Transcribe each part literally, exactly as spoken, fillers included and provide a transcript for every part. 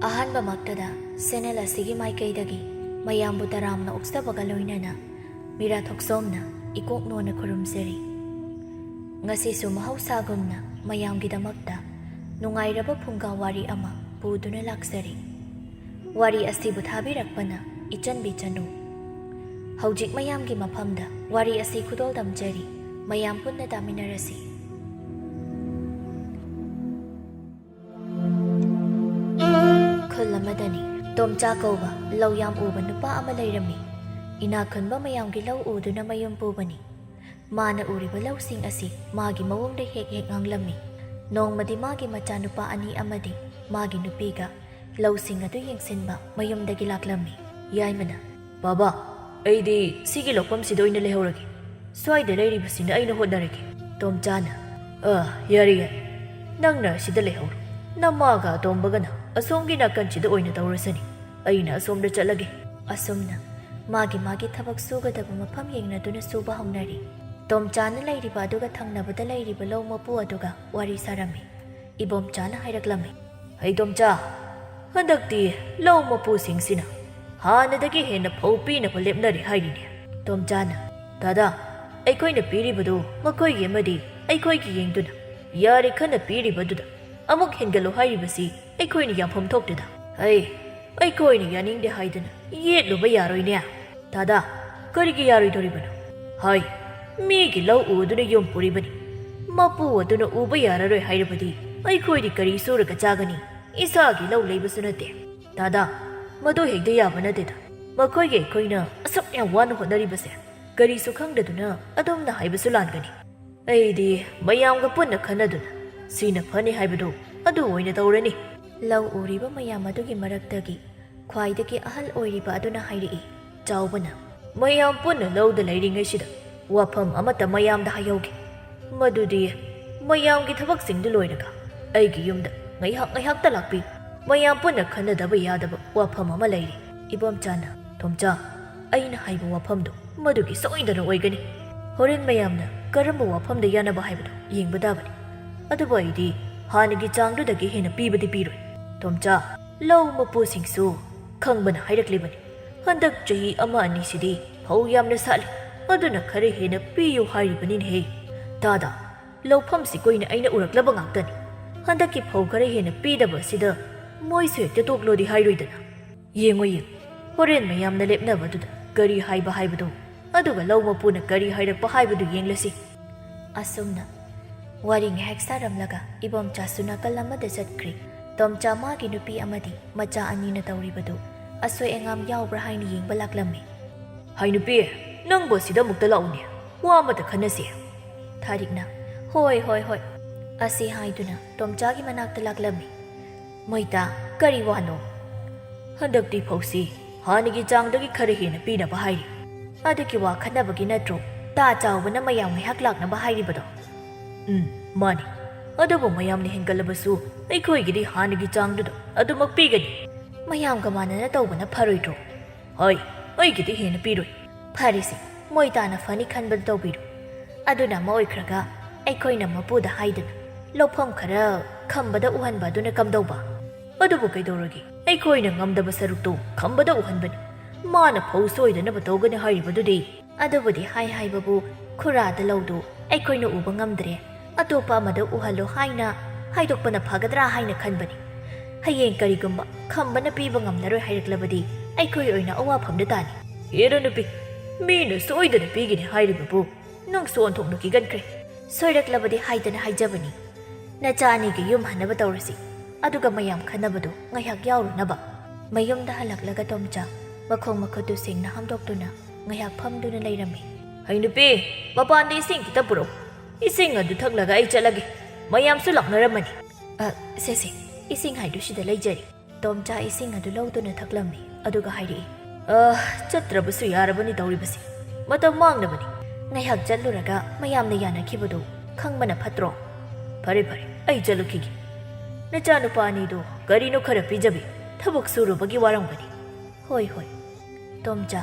ꯑꯍꯥꯟꯕꯃꯛꯇꯗ ꯁꯦꯅꯦꯜ ꯑꯁꯤꯒꯤ ꯃꯥꯏꯀꯩꯗꯒꯤ ꯃꯌꯥꯝꯕꯨ ꯇꯔꯥꯝꯅ ꯑꯣꯛꯆꯕꯒ ꯂꯣꯏꯅꯅ ꯃꯤꯔꯥ ꯊꯣꯛꯆꯣꯝꯅ ꯏꯀꯣꯛ ꯅꯣꯟꯅ ꯈꯨꯔꯨꯝꯖꯔꯤ꯫ ꯉꯁꯤꯁꯨ ꯃꯍꯧꯁꯥꯒꯨꯝꯅ ꯃꯌꯥꯝꯒꯤꯗꯃꯛꯇ ꯅꯨꯡꯉꯥꯏꯔꯕ ꯐꯨꯡꯒꯥ ꯋꯥꯔꯤ ꯑꯃ ꯄꯨꯗꯨꯅ ꯂꯥꯛꯆꯔꯤ꯫ ꯋꯥꯔꯤ ꯑꯁꯤꯕꯨ ꯊꯥꯕꯤꯔꯛꯄꯅ ꯏꯆꯟꯕꯤ ꯆꯅꯨ꯫ ꯍꯧꯖꯤꯛ ꯃꯌꯥꯝꯒꯤ ꯃꯐꯝꯗ ꯋꯥꯔꯤ ꯑꯁꯤ ꯈꯨꯗꯣꯜ ꯇꯝꯖꯔꯤ꯫ ꯃꯌꯥꯝ ꯄꯨꯟꯅ ꯇꯥꯃꯤꯟꯅꯔꯁꯤ꯫ ꯈꯨꯜ ꯑꯃꯗꯅꯤ ꯇꯣꯝꯆꯥ ꯀꯧꯕ ꯂꯧ ꯌꯥꯝ ꯎꯕ ꯅꯨꯄꯥ ꯑꯃ ꯂꯩꯔꯝꯃꯤ꯫ ꯏꯅꯥꯛ ꯈꯨꯟꯕ ꯃꯌꯥꯝꯒꯤ ꯂꯧ ꯎꯗꯨꯅ ꯃꯌꯨꯝ ꯄꯨꯕꯅꯤ꯫ ꯃꯥꯅ ꯎꯔꯤꯕ ꯂꯧꯁꯤꯡ ꯑꯁꯤ ꯃꯥꯒꯤ ꯃꯑꯣꯡꯗ ꯍꯦꯛ ꯍꯦꯛ ꯉꯥꯡꯂꯝꯃꯤ꯫ ꯅꯣꯡꯃꯗꯤ ꯃꯥꯒꯤ ꯃꯆꯥꯅꯨꯄꯥ ꯑꯅꯤ ꯑꯃꯗꯤ ꯃꯥꯒꯤ ꯅꯨꯄꯤꯒ ꯂꯧꯁꯤꯡ ꯑꯗꯨ ꯌꯦꯡꯁꯤꯟꯕ ꯃꯌꯨꯝꯗꯒꯤ ꯂꯥꯛꯂꯝꯃꯤ꯫ ꯌꯥꯏꯃꯅ, "ꯕꯥꯕꯥ, ꯑꯩꯗꯤ ꯁꯤꯒꯤ ꯂꯧꯐꯝꯁꯤꯗ ꯑꯣꯏꯅ ꯂꯩꯍꯧꯔꯒꯦ꯫ ꯁ꯭ꯋꯥꯏꯗ ꯂꯩꯔꯤꯕꯁꯤꯅ ꯑꯩꯅ ꯍꯣꯠꯅꯔꯒꯦ꯫" ꯇꯣꯝꯆꯥꯅ, "ꯑ, ꯌꯥꯔꯦ, ꯌꯥꯔꯦ꯫ ꯅꯪꯅ ꯁꯤꯗ ꯂꯩꯍꯧꯔꯣ꯫ ꯅꯃꯥꯒ ꯑꯇꯣꯝꯕꯒꯅ ꯑꯁꯣꯝꯒꯤ ꯅꯥꯀꯟꯁꯤꯗ ꯑꯣꯏꯅ ꯇꯧꯔꯁꯅꯤ꯫ ꯑꯩꯅ ꯑꯁꯣꯝꯗ ꯆꯠꯂꯒꯦ꯫" ꯑꯁꯨꯝꯅ ꯃꯥꯒꯤ ꯃꯥꯒꯤ ꯊꯕꯛ ꯁꯨꯒꯗꯕ ꯃꯐꯝ ꯌꯦꯡꯅꯗꯨꯅ ꯁꯨꯕ ꯍꯧꯅꯔꯤ꯫ ꯇꯣꯝꯆꯥꯅ ꯂꯩꯔꯤꯕ ꯑꯗꯨꯒ ꯊꯪꯅꯕꯗ ꯂꯩꯔꯤꯕ ꯂꯧ ꯃꯄꯨ ꯑꯗꯨꯒ ꯋꯥꯔꯤ ꯁꯥꯔꯝꯃꯤ꯫ ꯏꯕꯣꯝꯆꯥꯅ ꯍꯥꯏꯔꯛꯂꯝꯃꯤ, "ꯍꯩ ꯇꯣꯝꯆꯥ, ꯍꯟꯗꯛꯇꯤ ꯂꯧ ꯃꯄꯨꯁꯤꯡꯁꯤꯅ ꯍꯥꯟꯅꯗꯒꯤ ꯍꯦꯟꯅ ꯐꯧ ꯄꯤꯅꯕ ꯂꯦꯞꯅꯔꯦ ꯍꯥꯏꯔꯤꯅꯦ꯫" ꯇꯣꯝꯆꯥꯅ, "ꯗꯥꯗꯥ, ꯑꯩꯈꯣꯏꯅ ꯄꯤꯔꯤꯕꯗꯨ ꯃꯈꯣꯏꯒꯤ ꯑꯃꯗꯤ ꯑꯩꯈꯣꯏꯒꯤ ꯌꯦꯡꯗꯨꯅ ꯌꯥꯔꯦ ꯈꯟꯅ ꯄꯤꯔꯤꯕꯗꯨꯗ ꯑꯃꯨꯛ ꯍꯦꯟꯒꯠꯂꯨ ꯍꯥꯏꯔꯤꯕꯁꯤ ꯑꯩꯈꯣꯏꯅ ꯌꯥꯝꯐꯝ ꯊꯣꯛꯇꯦꯗ꯫" "ꯍꯩ, ꯑꯩꯈꯣꯏꯅ ꯌꯥꯅꯤꯡꯗꯦ ꯍꯥꯏꯗꯅ ꯌꯦꯠꯂꯨꯕ ꯌꯥꯔꯣꯏꯅꯦ꯫" "ꯗꯥꯗꯥ, ꯀꯔꯤꯒꯤ ꯌꯥꯔꯣꯏꯗꯧꯔꯤꯕꯅꯣ?" "ꯍꯥꯏ, ꯃꯤꯒꯤ ꯂꯧ ꯎꯗꯨꯅ ꯌꯨꯝ ꯄꯨꯔꯤꯕꯅꯤ꯫ ꯃꯄꯨ ꯑꯗꯨꯅ ꯎꯕ ꯌꯥꯔꯔꯣꯏ ꯍꯥꯏꯔꯕꯗꯤ ꯑꯩꯈꯣꯏꯗꯤ ꯀꯔꯤ ꯁꯨꯔꯒ ꯆꯥꯒꯅꯤ? ꯏꯁꯥꯒꯤ ꯂꯧ ꯂꯩꯕꯁꯨ ꯅꯠꯇꯦ꯫" "ꯗꯥꯗꯥ, ꯃꯗꯨ ꯍꯦꯛꯇ ꯌꯥꯕ ꯅꯠꯇꯦꯗ꯫ ꯃꯈꯣꯏꯒꯤ ꯑꯩꯈꯣꯏꯅ ꯑꯁꯨꯛ ꯌꯥꯝ ꯋꯥꯅ ꯍꯣꯠꯅꯔꯤꯕꯁꯦ ꯀꯔꯤꯁꯨ ꯈꯪꯗꯗꯨꯅ ꯑꯗꯣꯝꯅ ꯍꯥꯏꯕꯁꯨ ꯂꯥꯟꯒꯅꯤ꯫ ꯑꯩꯗꯤ ꯃꯌꯥꯝꯒ ꯄꯨꯟꯅ ꯈꯟꯅꯗꯨꯅ ꯁꯤꯅ ꯐꯅꯤ ꯍꯥꯏꯕꯗꯨ ꯑꯗꯨ ꯑꯣꯏꯅ ꯇꯧꯔꯅꯤ꯫" ꯂꯧ ꯎꯔꯤꯕ ꯃꯌꯥꯝ ꯑꯗꯨꯒꯤ ꯃꯔꯛꯇꯒꯤ ꯈ꯭ꯋꯥꯏꯗꯒꯤ ꯑꯍꯜ ꯑꯣꯏꯔꯤꯕ ꯑꯗꯨꯅ ꯍꯥꯏꯔꯛꯏ꯫ ꯆꯥꯎꯕꯅ, "ꯃꯌꯥꯝ ꯄꯨꯟꯅ ꯂꯧꯗ ꯂꯩꯔꯤꯉꯩꯁꯤꯗ ꯋꯥꯐꯝ ꯑꯃꯠꯇ ꯃꯌꯥꯝꯗ ꯍꯥꯏꯍꯧꯒꯦ꯫ ꯃꯗꯨꯗꯤ ꯃꯌꯥꯝꯒꯤ ꯊꯕꯛꯁꯤꯡꯗꯨ ꯂꯣꯏꯔꯒ ꯑꯩꯒꯤ ꯌꯨꯝꯗ ꯉꯥꯏꯍꯥꯛ ꯉꯥꯏꯍꯥꯛꯇ ꯂꯥꯛꯄꯤꯌꯨ꯫ ꯃꯌꯥꯝ ꯄꯨꯟꯅ ꯈꯟꯅꯗꯕ ꯌꯥꯗꯕ ꯋꯥꯐꯝ ꯑꯃ ꯂꯩꯔꯤ꯫" ꯏꯕꯣꯝꯆꯥꯅ, "ꯇꯣꯝꯆꯥ, ꯑꯩꯅ ꯍꯥꯏꯕ ꯋꯥꯐꯝꯗꯨ ꯃꯗꯨꯒꯤ ꯁꯣꯏꯗꯅ ꯑꯣꯏꯒꯅꯤ꯫ ꯍꯣꯔꯦꯟ ꯃꯌꯥꯝꯅ ꯀꯔꯝꯕ ꯋꯥꯐꯝꯗ ꯌꯥꯅꯕ ꯍꯥꯏꯕꯗꯨ ꯌꯦꯡꯕ ꯇꯥꯕꯅꯤ꯫ ꯑꯗꯨꯕꯨ ꯑꯩꯗꯤ ꯍꯥꯟꯅꯒꯤ ꯆꯥꯡꯗꯨꯗꯒꯤ ꯍꯦꯟꯅ ꯄꯤꯕꯗꯤ ꯄꯤꯔꯣꯏ꯫ ꯇꯣꯝꯆꯥ, ꯂꯧ ꯃꯄꯨꯁꯤꯡꯁꯨ ꯈꯪꯕꯅ ꯍꯥꯏꯔꯛꯂꯤꯕꯅꯤ꯫ ꯍꯟꯗꯛ ꯆꯍꯤ ꯑꯃ ꯑꯅꯤꯁꯤꯗꯤ ꯐꯧ ꯌꯥꯝꯅ ꯁꯥꯠꯂꯤ, ꯑꯗꯨꯅ ꯈꯔ ꯍꯦꯟꯅ ꯄꯤꯌꯨ ꯍꯥꯏꯔꯤꯕꯅꯤꯅꯦꯍꯦ꯫ ꯇꯥꯗ, ꯂꯧꯐꯝꯁꯤ ꯀꯨꯏꯅ ꯑꯩꯅ ꯎꯔꯛꯂꯕ ꯉꯥꯛꯇꯅꯤ꯫ ꯍꯟꯗꯛꯀꯤ ꯐꯧ ꯈꯔ ꯍꯦꯟꯅ ꯄꯤꯗꯕ ꯑꯁꯤꯗ ꯃꯣꯏꯁꯨ ꯍꯦꯛꯇ ꯇꯣꯛꯂꯣꯗꯤ ꯍꯥꯏꯔꯣꯏꯗꯅ꯫ ꯌꯦꯡꯉꯨ ꯌꯦꯡꯉꯨ, ꯍꯣꯔꯦꯟ ꯃꯌꯥꯝꯅ ꯂꯦꯞꯅꯕꯗꯨꯗ ꯀꯔꯤ ꯍꯥꯏꯕ ꯍꯥꯏꯕꯗꯨ, ꯑꯗꯨꯒ ꯂꯧ ꯃꯄꯨꯅ ꯀꯔꯤ ꯍꯥꯏꯔꯛꯄ ꯍꯥꯏꯕꯗꯨ ꯌꯦꯡꯂꯁꯤ꯫ ꯑꯁꯨꯝꯅ ꯋꯥꯔꯤ ꯉꯥꯏꯍꯥꯛ ꯁꯥꯔꯝꯂꯒ ꯏꯕꯣꯝꯆꯥꯁꯨ ꯅꯥꯀꯜ ꯑꯃꯗ ꯆꯠꯈ꯭ꯔꯦ꯫ ꯇꯣꯝꯆꯥ ꯃꯥꯒꯤ ꯅꯨꯄꯤ ꯑꯃꯗꯤ ꯃꯆꯥ ꯑꯅꯤꯅ ꯇꯧꯔꯤꯕꯗꯨ ꯑꯁꯣꯏ ꯑꯉꯥꯝ ꯌꯥꯎꯕ꯭ꯔꯥ ꯍꯥꯏꯅ ꯌꯦꯡꯕ ꯂꯥꯛꯂꯝꯃꯤ꯫ "ꯍꯥꯏ ꯅꯨꯄꯤ, ꯅꯪꯕꯨ ꯑꯁꯤꯗ ꯑꯃꯨꯛꯇ ꯂꯥꯛꯎꯅꯦ, ꯋꯥ ꯑꯃꯇ ꯈꯟꯅꯁꯤ꯫" ꯊꯥꯔꯤꯛꯅ, "ꯍꯣꯏ, ꯍꯣꯏ, ꯍꯣꯏ" ꯑꯁꯤ ꯍꯥꯏꯗꯨꯅ ꯇꯣꯝꯆꯥꯒꯤ ꯃꯅꯥꯛꯇ ꯂꯥꯛꯂꯝꯃꯤ꯫ "ꯃꯣꯏꯇꯥ, ꯀꯔꯤ ꯋꯥꯅꯣ?" "ꯍꯟꯗꯛꯇꯤ ꯐꯧꯁꯤ ꯍꯥꯟꯅꯒꯤ ꯆꯥꯡꯗꯒꯤ ꯈꯔ ꯍꯦꯟꯅ ꯄꯤꯅꯕ ꯍꯥꯏꯔꯤ, ꯑꯗꯨꯒꯤ ꯋꯥ ꯈꯟꯅꯕꯒꯤ ꯅꯠꯇ꯭ꯔꯣ ꯇꯥ ꯆꯥꯎꯕꯅ ꯃꯌꯥꯝ ꯉꯥꯏꯍꯥꯛ ꯂꯥꯛꯅꯕ ꯍꯥꯏꯔꯤꯕꯗꯣ?" "ꯎꯝ, ꯃꯥꯅꯤ꯫ ꯑꯗꯨꯕꯨ ꯃꯌꯥꯝꯅ ꯍꯦꯟꯒꯠꯂꯕꯁꯨ ꯑꯩꯈꯣꯏꯒꯤꯗꯤ ꯍꯥꯟꯅꯒꯤ ꯆꯥꯡꯗꯨꯗ ꯑꯗꯨꯃꯛ ꯄꯤꯒꯅꯤ꯫" "ꯃꯌꯥꯝꯒ ꯃꯥꯟꯅꯅ ꯇꯧꯕꯅ ꯐꯔꯣꯏꯗ꯭ꯔꯣ?" "ꯍꯣꯏ, ꯑꯩꯒꯤꯗꯤ ꯍꯦꯟꯅ ꯄꯤꯔꯣꯏ꯫" "ꯐꯔꯦꯁꯦ, ꯃꯣꯏ ꯇꯥꯅ ꯐꯅꯤ ꯈꯟꯕꯗꯨ ꯇꯧꯕꯤꯔꯣ꯫ ꯑꯗꯨꯅ ꯑꯃ ꯑꯣꯏꯈ꯭ꯔꯒ ꯑꯩꯈꯣꯏꯅ ꯃꯄꯨꯗ ꯍꯥꯏꯗꯅ ꯂꯧꯐꯝ ꯈꯔ ꯈꯝꯕꯗ ꯎꯍꯟꯕ ꯑꯗꯨꯅ ꯀꯝꯗꯧꯕ?" "ꯑꯗꯨꯕꯨ ꯀꯩꯗꯧꯔꯒꯦ? ꯑꯩꯈꯣꯏꯅ ꯉꯝꯗꯕ ꯁꯔꯨꯛꯇꯨ ꯈꯝꯕꯗ ꯎꯍꯟꯕꯅꯤ꯫ ꯃꯥꯅ ꯐꯧ ꯁꯣꯏꯗꯅꯕ ꯇꯧꯒꯅꯤ ꯍꯥꯏꯔꯤꯕꯗꯨꯗꯤ꯫" "ꯑꯗꯨꯕꯨꯗꯤ ꯍꯥꯏ ꯍꯥꯏꯕꯕꯨ ꯈꯨꯔꯥꯗ ꯂꯧꯗꯨ ꯑꯩꯈꯣꯏꯅ ꯎꯕ ꯉꯝꯗ꯭ꯔꯦ, ꯑꯇꯣꯞꯄ ꯑꯃꯗ ꯎꯍꯜꯂꯣ ꯍꯥꯏꯅ ꯍꯥꯏꯗꯣꯛꯄꯅ ꯐꯒꯗ꯭ꯔꯥ ꯍꯥꯏꯅ ꯈꯟꯕꯅꯤ꯫ ꯍꯌꯦꯡ ꯀꯔꯤꯒꯨꯝꯕ ꯈꯝꯕꯅ ꯄꯤꯕ ꯉꯝꯂꯔꯣꯏ ꯍꯥꯏꯔꯛꯂꯕꯗꯤ ꯑꯩꯈꯣꯏ ꯑꯣꯏꯅ ꯑꯋꯥꯐꯝꯗ ꯇꯥꯅꯤ꯫" "ꯍꯦꯔꯥ ꯅꯨꯄꯤ, ꯃꯤꯅ ꯁꯣꯏꯗꯅ ꯄꯤꯒꯅꯤ ꯍꯥꯏꯔꯤꯕꯕꯨ ꯅꯪꯁꯨ ꯑꯣꯟꯊꯣꯛꯅ ꯀꯤꯒꯟꯈ꯭ꯔꯦ꯫ ꯁꯣꯏꯔꯛꯂꯕꯗꯤ ꯍꯥꯏꯗꯅ ꯍꯥꯏꯖꯕꯅꯤ꯫ ꯅꯆꯥ ꯑꯅꯤꯒꯤ ꯌꯨꯝ ꯍꯟꯅꯕ ꯇꯧꯔꯁꯤ, ꯑꯗꯨꯒ ꯃꯌꯥꯝ ꯈꯟꯅꯕꯗꯨ ꯉꯥꯏꯍꯥꯛ ꯌꯥꯎꯔꯨꯅꯕ꯫" ꯃꯌꯨꯝꯗ ꯍꯜꯂꯛꯂꯒ ꯇꯣꯝꯆꯥ ꯃꯈꯣꯡ ꯃꯈꯨꯠꯇꯨ ꯁꯦꯡꯅ ꯍꯥꯝꯗꯣꯛꯇꯨꯅ ꯉꯥꯏꯍꯥꯛ ꯐꯝꯗꯨꯅ ꯂꯩꯔꯝꯃꯤ꯫ "ꯍꯩ ꯅꯨꯄꯤ, ꯃꯄꯥꯟꯗ ꯏꯁꯤꯡ ꯈꯤꯇ ꯄꯨꯔꯛꯎ꯫ ꯏꯁꯤꯡ ꯑꯗꯨ ꯊꯛꯂꯒ ꯑꯩ ꯆꯠꯂꯒꯦ꯫ ꯃꯌꯥꯝꯁꯨ ꯂꯥꯛꯅꯔꯝꯃꯅꯤ꯫" "ꯑ, ꯁꯦ ꯁꯦ, ꯏꯁꯤꯡ ꯍꯥꯏꯗꯨ ꯁꯤꯗ ꯂꯩꯖꯔꯤ꯫" ꯇꯣꯝꯆꯥ ꯏꯁꯤꯡ ꯑꯗꯨ ꯂꯧꯗꯨꯅ ꯊꯛꯂꯝꯃꯤ, ꯑꯗꯨꯒ ꯍꯥꯏꯔꯛꯏ꯫ "ꯑ, ꯆꯠꯇ꯭ꯔꯕꯁꯨ ꯌꯥꯔꯕꯅꯤ ꯇꯧꯔꯤꯕꯁꯤ꯫ ꯃꯇꯝ ꯃꯥꯡꯅꯕꯅꯤ꯫ ꯉꯥꯏꯍꯥꯛ ꯆꯠꯂꯨꯔꯒ ꯃꯌꯥꯝꯅ ꯌꯥꯅꯈꯤꯕꯗꯨ ꯈꯪꯕꯅ ꯐꯠꯇ꯭ꯔꯣ?" "ꯐꯔꯦ ꯐꯔꯦ, ꯑꯩ ꯆꯠꯂꯨꯈꯤꯒꯦ꯫ ꯅꯆꯥꯅꯨꯄꯥ ꯑꯅꯤꯗꯣ ꯀꯔꯤꯅꯣ ꯈꯔ ꯄꯤꯖꯕꯤꯌꯨ, ꯊꯕꯛ ꯁꯨꯔꯨꯕꯒꯤ ꯋꯥꯔꯝꯒꯅꯤ꯫" "ꯍꯣꯏ ꯍꯣꯏ꯫" ꯇꯣꯝꯆꯥ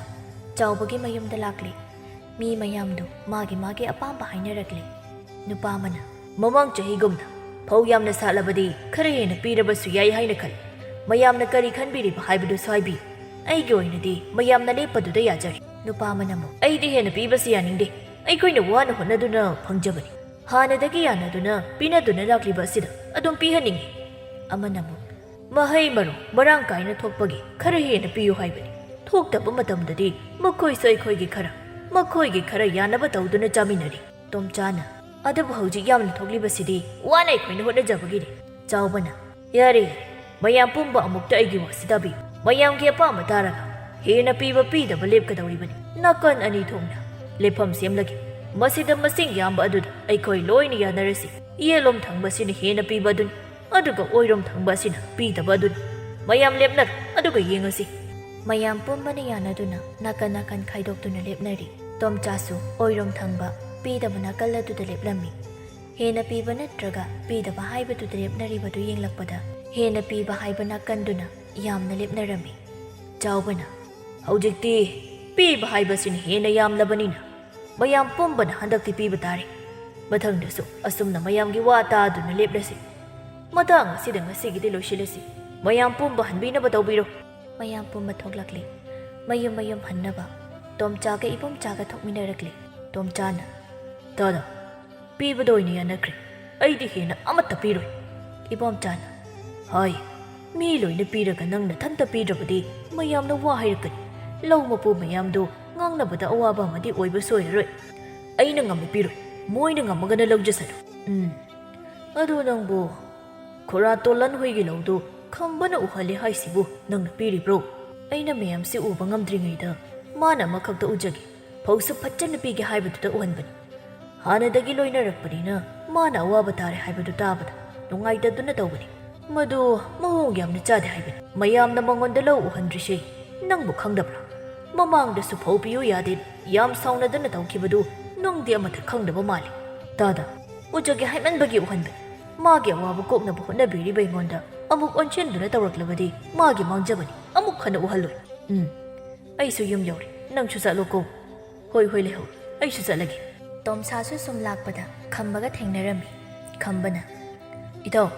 ꯆꯥꯎꯕꯒꯤ ꯃꯌꯨꯝꯗ ꯂꯥꯛꯂꯦ꯫ ꯃꯤ ꯃꯌꯥꯝꯗꯨ ꯃꯥꯒꯤ ꯃꯥꯒꯤ ꯑꯄꯥꯝꯕ ꯍꯥꯏꯅꯔꯛꯂꯦ꯫ ꯅꯨꯄꯥ ꯑꯃꯅ, "ꯃꯃꯥꯡ ꯆꯍꯤꯒꯨꯝꯅ ꯐꯧ ꯌꯥꯝꯅ ꯁꯥꯠꯂꯕꯗꯤ ꯈꯔ ꯍꯦꯟꯅ ꯄꯤꯔꯕꯁꯨ ꯌꯥꯏ ꯍꯥꯏꯅ ꯈꯜꯂꯤ꯫ ꯃꯌꯥꯝꯅ ꯀꯔꯤ ꯈꯟꯕꯤꯔꯤꯕ ꯍꯥꯏꯕꯗꯨꯁꯨ ꯍꯥꯏꯕꯤꯌꯨ꯫ ꯑꯩꯒꯤ ꯑꯣꯏꯅꯗꯤ ꯃꯌꯥꯝꯅ ꯂꯦꯞꯄꯗꯨꯗ ꯌꯥꯖꯔꯦ꯫ ꯅꯨꯄꯥ ꯑꯃꯅ ꯑꯃꯨꯛ, "ꯑꯩꯗꯤ ꯍꯦꯟꯅ ꯄꯤꯕꯁꯤ ꯌꯥꯅꯤꯡꯗꯦ꯫ ꯑꯩꯈꯣꯏꯅ ꯋꯥꯅ ꯍꯣꯠꯅꯗꯨꯅ ꯐꯪꯖꯕꯅꯤ꯫ ꯍꯥꯟꯅꯗꯒꯤ ꯌꯥꯅꯗꯨꯅ ꯄꯤꯅꯗꯨꯅ ꯂꯥꯛꯂꯤꯕ ꯑꯁꯤꯗ ꯑꯗꯨꯝ ꯄꯤꯍꯟꯅꯤꯡꯏ꯫" ꯑꯃꯅ ꯑꯃꯨꯛ, "ꯃꯍꯩ ꯃꯔꯣꯡ ꯃꯔꯥꯡ ꯀꯥꯏꯅ ꯊꯣꯛꯄꯒꯤ ꯈꯔ ꯍꯦꯟꯅ ꯄꯤꯌꯨ ꯍꯥꯏꯕꯅꯤ꯫ ꯊꯣꯛꯇꯕ ꯃꯇꯝꯗꯗꯤ ꯃꯈꯣꯏꯁꯨ ꯑꯩꯈꯣꯏꯒꯤ ꯈꯔ, ꯃꯈꯣꯏꯒꯤ ꯈꯔ ꯌꯥꯅꯕ ꯇꯧꯗꯨꯅ ꯆꯥꯃꯤꯟꯅꯔꯤ꯫" ꯇꯣꯝꯆꯥꯅ, "ꯑꯗꯨꯕꯨ ꯍꯧꯖꯤꯛ ꯌꯥꯝꯅ ꯊꯣꯛꯂꯤꯕꯁꯤꯗꯤ ꯋꯥꯅ ꯑꯩꯈꯣꯏꯅ ꯍꯣꯠꯅꯖꯕꯒꯤꯅꯤ꯫" ꯆꯥꯎꯕꯅ, "ꯌꯥꯔꯦ, ꯌꯥꯔꯦ, ꯃꯌꯥꯝ ꯄꯨꯝꯕ ꯑꯃꯨꯛꯇ ꯑꯩꯒꯤ ꯋꯥꯁꯤ ꯇꯥꯕꯤꯌꯨ꯫ ꯃꯌꯥꯝꯒꯤ ꯑꯄꯥꯝꯕ ꯇꯥꯔꯒ ꯍꯦꯟꯅ ꯄꯤꯕ ꯄꯤꯗꯕ ꯂꯦꯞꯀꯗꯧꯔꯤꯕꯅꯤ꯫ ꯅꯥꯀꯟ ꯑꯅꯤ ꯊꯣꯛꯅ ꯂꯦꯞꯐꯝ ꯁꯦꯝꯂꯒꯦ꯫ ꯃꯁꯤꯗ ꯃꯁꯤꯡ ꯌꯥꯝꯕ ꯑꯗꯨꯗ ꯑꯩꯈꯣꯏ ꯂꯣꯏꯅ ꯌꯥꯅꯔꯁꯤ꯫ ꯌꯦꯠꯂꯣꯝ ꯊꯪꯕꯁꯤꯅ ꯍꯦꯟꯅ ꯄꯤꯕ ꯑꯗꯨꯅꯤ, ꯑꯗꯨꯒ ꯑꯣꯏꯔꯣꯝ ꯊꯪꯕ ꯑꯁꯤꯅ ꯄꯤꯗꯕ ꯑꯗꯨꯅꯤ꯫ ꯃꯌꯥꯝ ꯂꯦꯞꯅꯔꯣ, ꯑꯗꯨꯒ ꯌꯦꯡꯉꯁꯤ꯫" ꯃꯌꯥꯝ ꯄꯨꯝꯕꯅ ꯌꯥꯅꯗꯨꯅ ꯅꯥꯀꯟ ꯅꯥꯀꯟ ꯈꯥꯏꯗꯣꯛꯇꯨꯅ ꯂꯦꯞꯅꯔꯤ꯫ ꯇꯣꯝꯆꯥꯁꯨ ꯑꯣꯏꯔꯣꯝ ꯊꯪꯕ ꯄꯤꯗꯕ ꯅꯥꯀꯜ ꯑꯗꯨꯗ ꯂꯦꯞꯂꯝꯃꯤ꯫ ꯍꯦꯟꯅ ꯄꯤꯕ ꯅꯠꯇ꯭ꯔꯒ ꯄꯤꯗꯕ ꯍꯥꯏꯕꯗꯨꯗ ꯂꯦꯞꯅꯔꯤꯕꯗꯨ ꯌꯦꯡꯂꯛꯄꯗ, ꯍꯦꯟꯅ ꯄꯤꯕ ꯍꯥꯏꯕ ꯅꯥꯀꯟꯗꯨꯅ ꯌꯥꯝꯅ ꯂꯦꯞꯅꯔꯝꯃꯤ꯫ ꯆꯥꯎꯕꯅ, "ꯍꯧꯖꯤꯛꯇꯤ ꯄꯤꯕ ꯍꯥꯏꯕꯁꯤꯅ ꯍꯦꯟꯅ ꯌꯥꯝꯂꯕꯅꯤꯅ, ꯃꯌꯥꯝ ꯄꯨꯝꯕꯅ ꯍꯟꯗꯛꯇꯤ ꯄꯤꯕ ꯇꯥꯔꯦ꯫ ꯃꯊꯪꯗꯁꯨ ꯑꯁꯨꯝꯅ ꯃꯌꯥꯝꯒꯤ ꯋꯥ ꯇꯥꯗꯨꯅ ꯂꯦꯞꯂꯁꯤ꯫ ꯃꯇꯥꯡ ꯑꯁꯤꯗ ꯉꯁꯤꯒꯤꯗꯤ ꯂꯣꯏꯁꯤꯜꯂꯁꯤ꯫ ꯃꯌꯥꯝ ꯄꯨꯝꯕ ꯍꯟꯕꯤꯅꯕ ꯇꯧꯕꯤꯔꯣ꯫" ꯃꯌꯥꯝ ꯄꯨꯝꯕ ꯊꯣꯛꯂꯛꯂꯦ꯫ ꯃꯌꯨꯝ ꯃꯌꯨꯝ ꯍꯟꯅꯕ꯫ ꯇꯣꯝꯆꯥꯒ ꯏꯕꯣꯝꯆꯥꯒ ꯊꯣꯛꯃꯤꯟꯅꯔꯛꯂꯦ꯫ ꯇꯣꯝꯆꯥꯅ, "ꯗꯥꯗꯥ, ꯄꯤꯕꯗ ꯑꯣꯏꯅ ꯌꯥꯅꯈ꯭ꯔꯦ꯫ ꯑꯩꯗꯤ ꯍꯦꯟꯅ ꯑꯃꯠꯇ ꯄꯤꯔꯣꯏ꯫" ꯏꯕꯣꯝꯆꯥꯅ, "ꯍꯥꯏ, ꯃꯤ ꯂꯣꯏꯅ ꯄꯤꯔꯒ ꯅꯪ ꯅꯊꯟꯇ ꯄꯤꯗ꯭ꯔꯕꯗꯤ ꯃꯌꯥꯝꯅ ꯋꯥ ꯍꯥꯏꯔꯛꯀꯅꯤ꯫ ꯂꯧ ꯃꯄꯨ ꯃꯌꯥꯝꯗꯨ ꯉꯥꯡꯅꯕꯗ ꯑꯋꯥꯕ ꯑꯃꯗꯤ ꯑꯣꯏꯕ ꯁꯣꯏꯔꯔꯣꯏ꯫ ꯑꯩꯅ ꯉꯝꯃꯤ ꯄꯤꯔꯣꯏ, ꯃꯣꯏꯅ ꯉꯝꯃꯒꯅ ꯂꯧꯖꯁꯅꯨ꯫" "ꯎꯝ, ꯑꯗꯨ ꯅꯪꯕꯨ ꯈꯨꯔꯥ ꯇꯣꯂꯟ ꯍꯣꯏꯒꯤ ꯂꯧꯗꯨ ꯈꯝꯕꯅ ꯎꯍꯜꯂꯦ ꯍꯥꯏꯁꯤꯕꯨ ꯅꯪꯅ ꯄꯤꯔꯤꯕ꯭ꯔꯣ?" "ꯑꯩꯅ ꯃꯌꯥꯝꯁꯤ ꯎꯕ ꯉꯝꯗ꯭ꯔꯤꯉꯩꯗ ꯃꯥꯅ ꯑꯃꯈꯛꯇ ꯎꯖꯒꯦ, ꯐꯧꯁꯨ ꯐꯖꯅ ꯄꯤꯒꯦ ꯍꯥꯏꯕꯗꯨꯗ ꯎꯍꯟꯕꯅꯤ꯫ ꯍꯥꯟꯅꯗꯒꯤ ꯂꯣꯏꯅꯔꯛꯄꯅꯤꯅ ꯃꯥꯅ ꯑꯋꯥꯕ ꯇꯥꯔꯦ ꯍꯥꯏꯕꯗꯨ ꯇꯥꯕꯗ ꯅꯨꯡꯉꯥꯏꯇꯗꯨꯅ ꯇꯧꯕꯅꯤ꯫ ꯃꯗꯨ ꯃꯑꯣꯡ ꯌꯥꯝꯅ ꯆꯥꯗꯦ ꯍꯥꯏꯕꯅꯤ꯫ ꯃꯌꯥꯝꯅ ꯃꯉꯣꯟꯗ ꯂꯧ ꯎꯍꯟꯗ꯭ꯔꯤꯁꯦ ꯅꯪꯕꯨ ꯈꯪꯗꯕ꯭ꯔꯥ? ꯃꯃꯥꯡꯗꯁꯨ ꯐꯧ ꯄꯤꯌꯨ ꯌꯥꯗꯦ ꯌꯥꯝ ꯁꯥꯎꯅꯗꯅ ꯇꯧꯈꯤꯕꯗꯨ ꯅꯪꯗꯤ ꯑꯃꯠꯇ ꯈꯪꯗꯕ ꯃꯥꯜꯂꯤ꯫ ꯗꯥꯗꯥ, ꯎꯖꯒꯦ ꯍꯥꯏꯃꯟꯕꯒꯤ ꯎꯍꯟꯕꯅꯤ꯫ ꯃꯥꯒꯤ ꯑꯋꯥꯕ ꯀꯣꯛꯅꯕ ꯍꯣꯠꯅꯕꯤꯔꯤꯕ ꯑꯩꯉꯣꯟꯗ ꯑꯃꯨꯛ ꯑꯣꯟꯁꯤꯟꯗꯨꯅ ꯇꯧꯔꯛꯂꯕꯗꯤ ꯃꯥꯒꯤ ꯃꯥꯡꯖꯕꯅꯤ, ꯑꯃꯨꯛ ꯍꯟꯅ ꯎꯍꯜꯂꯣꯏ꯫ ꯎꯝ, ꯑꯩꯁꯨ ꯌꯨꯝ ꯌꯧꯔꯦ, ꯅꯪꯁꯨ ꯆꯠꯂꯣꯀꯣ꯫" "ꯍꯣꯏ, ꯍꯣꯏ, ꯂꯩꯍꯧ, ꯑꯩꯁꯨ ꯆꯠꯂꯒꯦ꯫" ꯇꯣꯝꯁꯥꯁꯨ ꯁꯨꯝ ꯂꯥꯛꯄꯗ ꯈꯝꯕꯒ ꯊꯦꯡꯅꯔꯝꯃꯤ꯫ ꯈꯝꯕꯅ, "ꯏꯇꯥꯎ,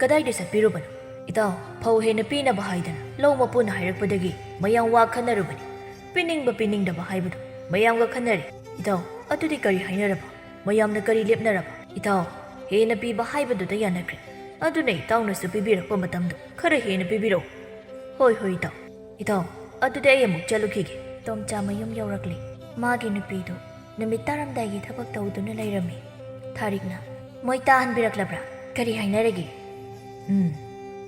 ꯀꯗꯥꯏꯗ ꯆꯠꯄꯤꯔꯨꯕꯅꯣ?" ꯏꯇꯥꯎ, ꯐꯧ ꯍꯦꯟꯅ ꯄꯤꯅꯕ ꯍꯥꯏꯗꯅ ꯂꯧ ꯃꯄꯨꯅ ꯍꯥꯏꯔꯛꯄꯗꯒꯤ ꯃꯌꯥꯝ ꯋꯥ ꯈꯟꯅꯔꯨꯕꯅꯤ꯫ ꯄꯤꯅꯤꯡꯕ ꯄꯤꯅꯤꯡꯗꯕ ꯍꯥꯏꯕꯗꯨ ꯃꯌꯥꯝꯒ ꯈꯟꯅꯔꯦ꯫ ꯏꯇꯥꯎ, ꯑꯗꯨꯗꯤ ꯀꯔꯤ ꯍꯥꯏꯅꯔꯕ? ꯃꯌꯥꯝꯅ ꯀꯔꯤ ꯂꯦꯞꯅꯔꯕ? ꯏꯇꯥꯎ, ꯍꯦꯟꯅ ꯄꯤꯕ ꯍꯥꯏꯕꯗꯨꯗ ꯌꯥꯅꯈ꯭ꯔꯦ꯫ ꯑꯗꯨꯅ ꯏꯇꯥꯎꯅꯁꯨ ꯄꯤꯕꯤꯔꯛꯄ ꯃꯇꯝꯗꯣ ꯈꯔ ꯍꯦꯟꯅ ꯄꯤꯕꯤꯔꯛꯎ꯫ ꯍꯣꯏ, ꯍꯣꯏ, ꯏꯇꯥꯎ꯫ ꯏꯇꯥꯎ, ꯑꯗꯨꯗꯤ ꯑꯩ ꯑꯃꯨꯛ ꯆꯠꯂꯨꯈꯤꯒꯦ꯫ ꯇꯣꯝꯆꯥ ꯃꯌꯨꯝ ꯌꯧꯔꯛꯂꯦ꯫ ꯃꯥꯒꯤ ꯅꯨꯄꯤꯗꯨ ꯅꯨꯃꯤꯠ ꯇꯥꯔꯝꯗꯥꯏꯒꯤ ꯊꯕꯛ ꯇꯧꯗꯨꯅ ꯂꯩꯔꯝꯃꯤ꯫ ꯊꯥꯔꯤꯛꯅ, "ꯃꯣꯏ ꯇꯥꯍꯟꯕꯤꯔꯛꯂꯕ꯭ꯔꯥ? ꯀꯔꯤ ꯍꯥꯏꯅꯔꯒꯦ?" "ꯎꯝ,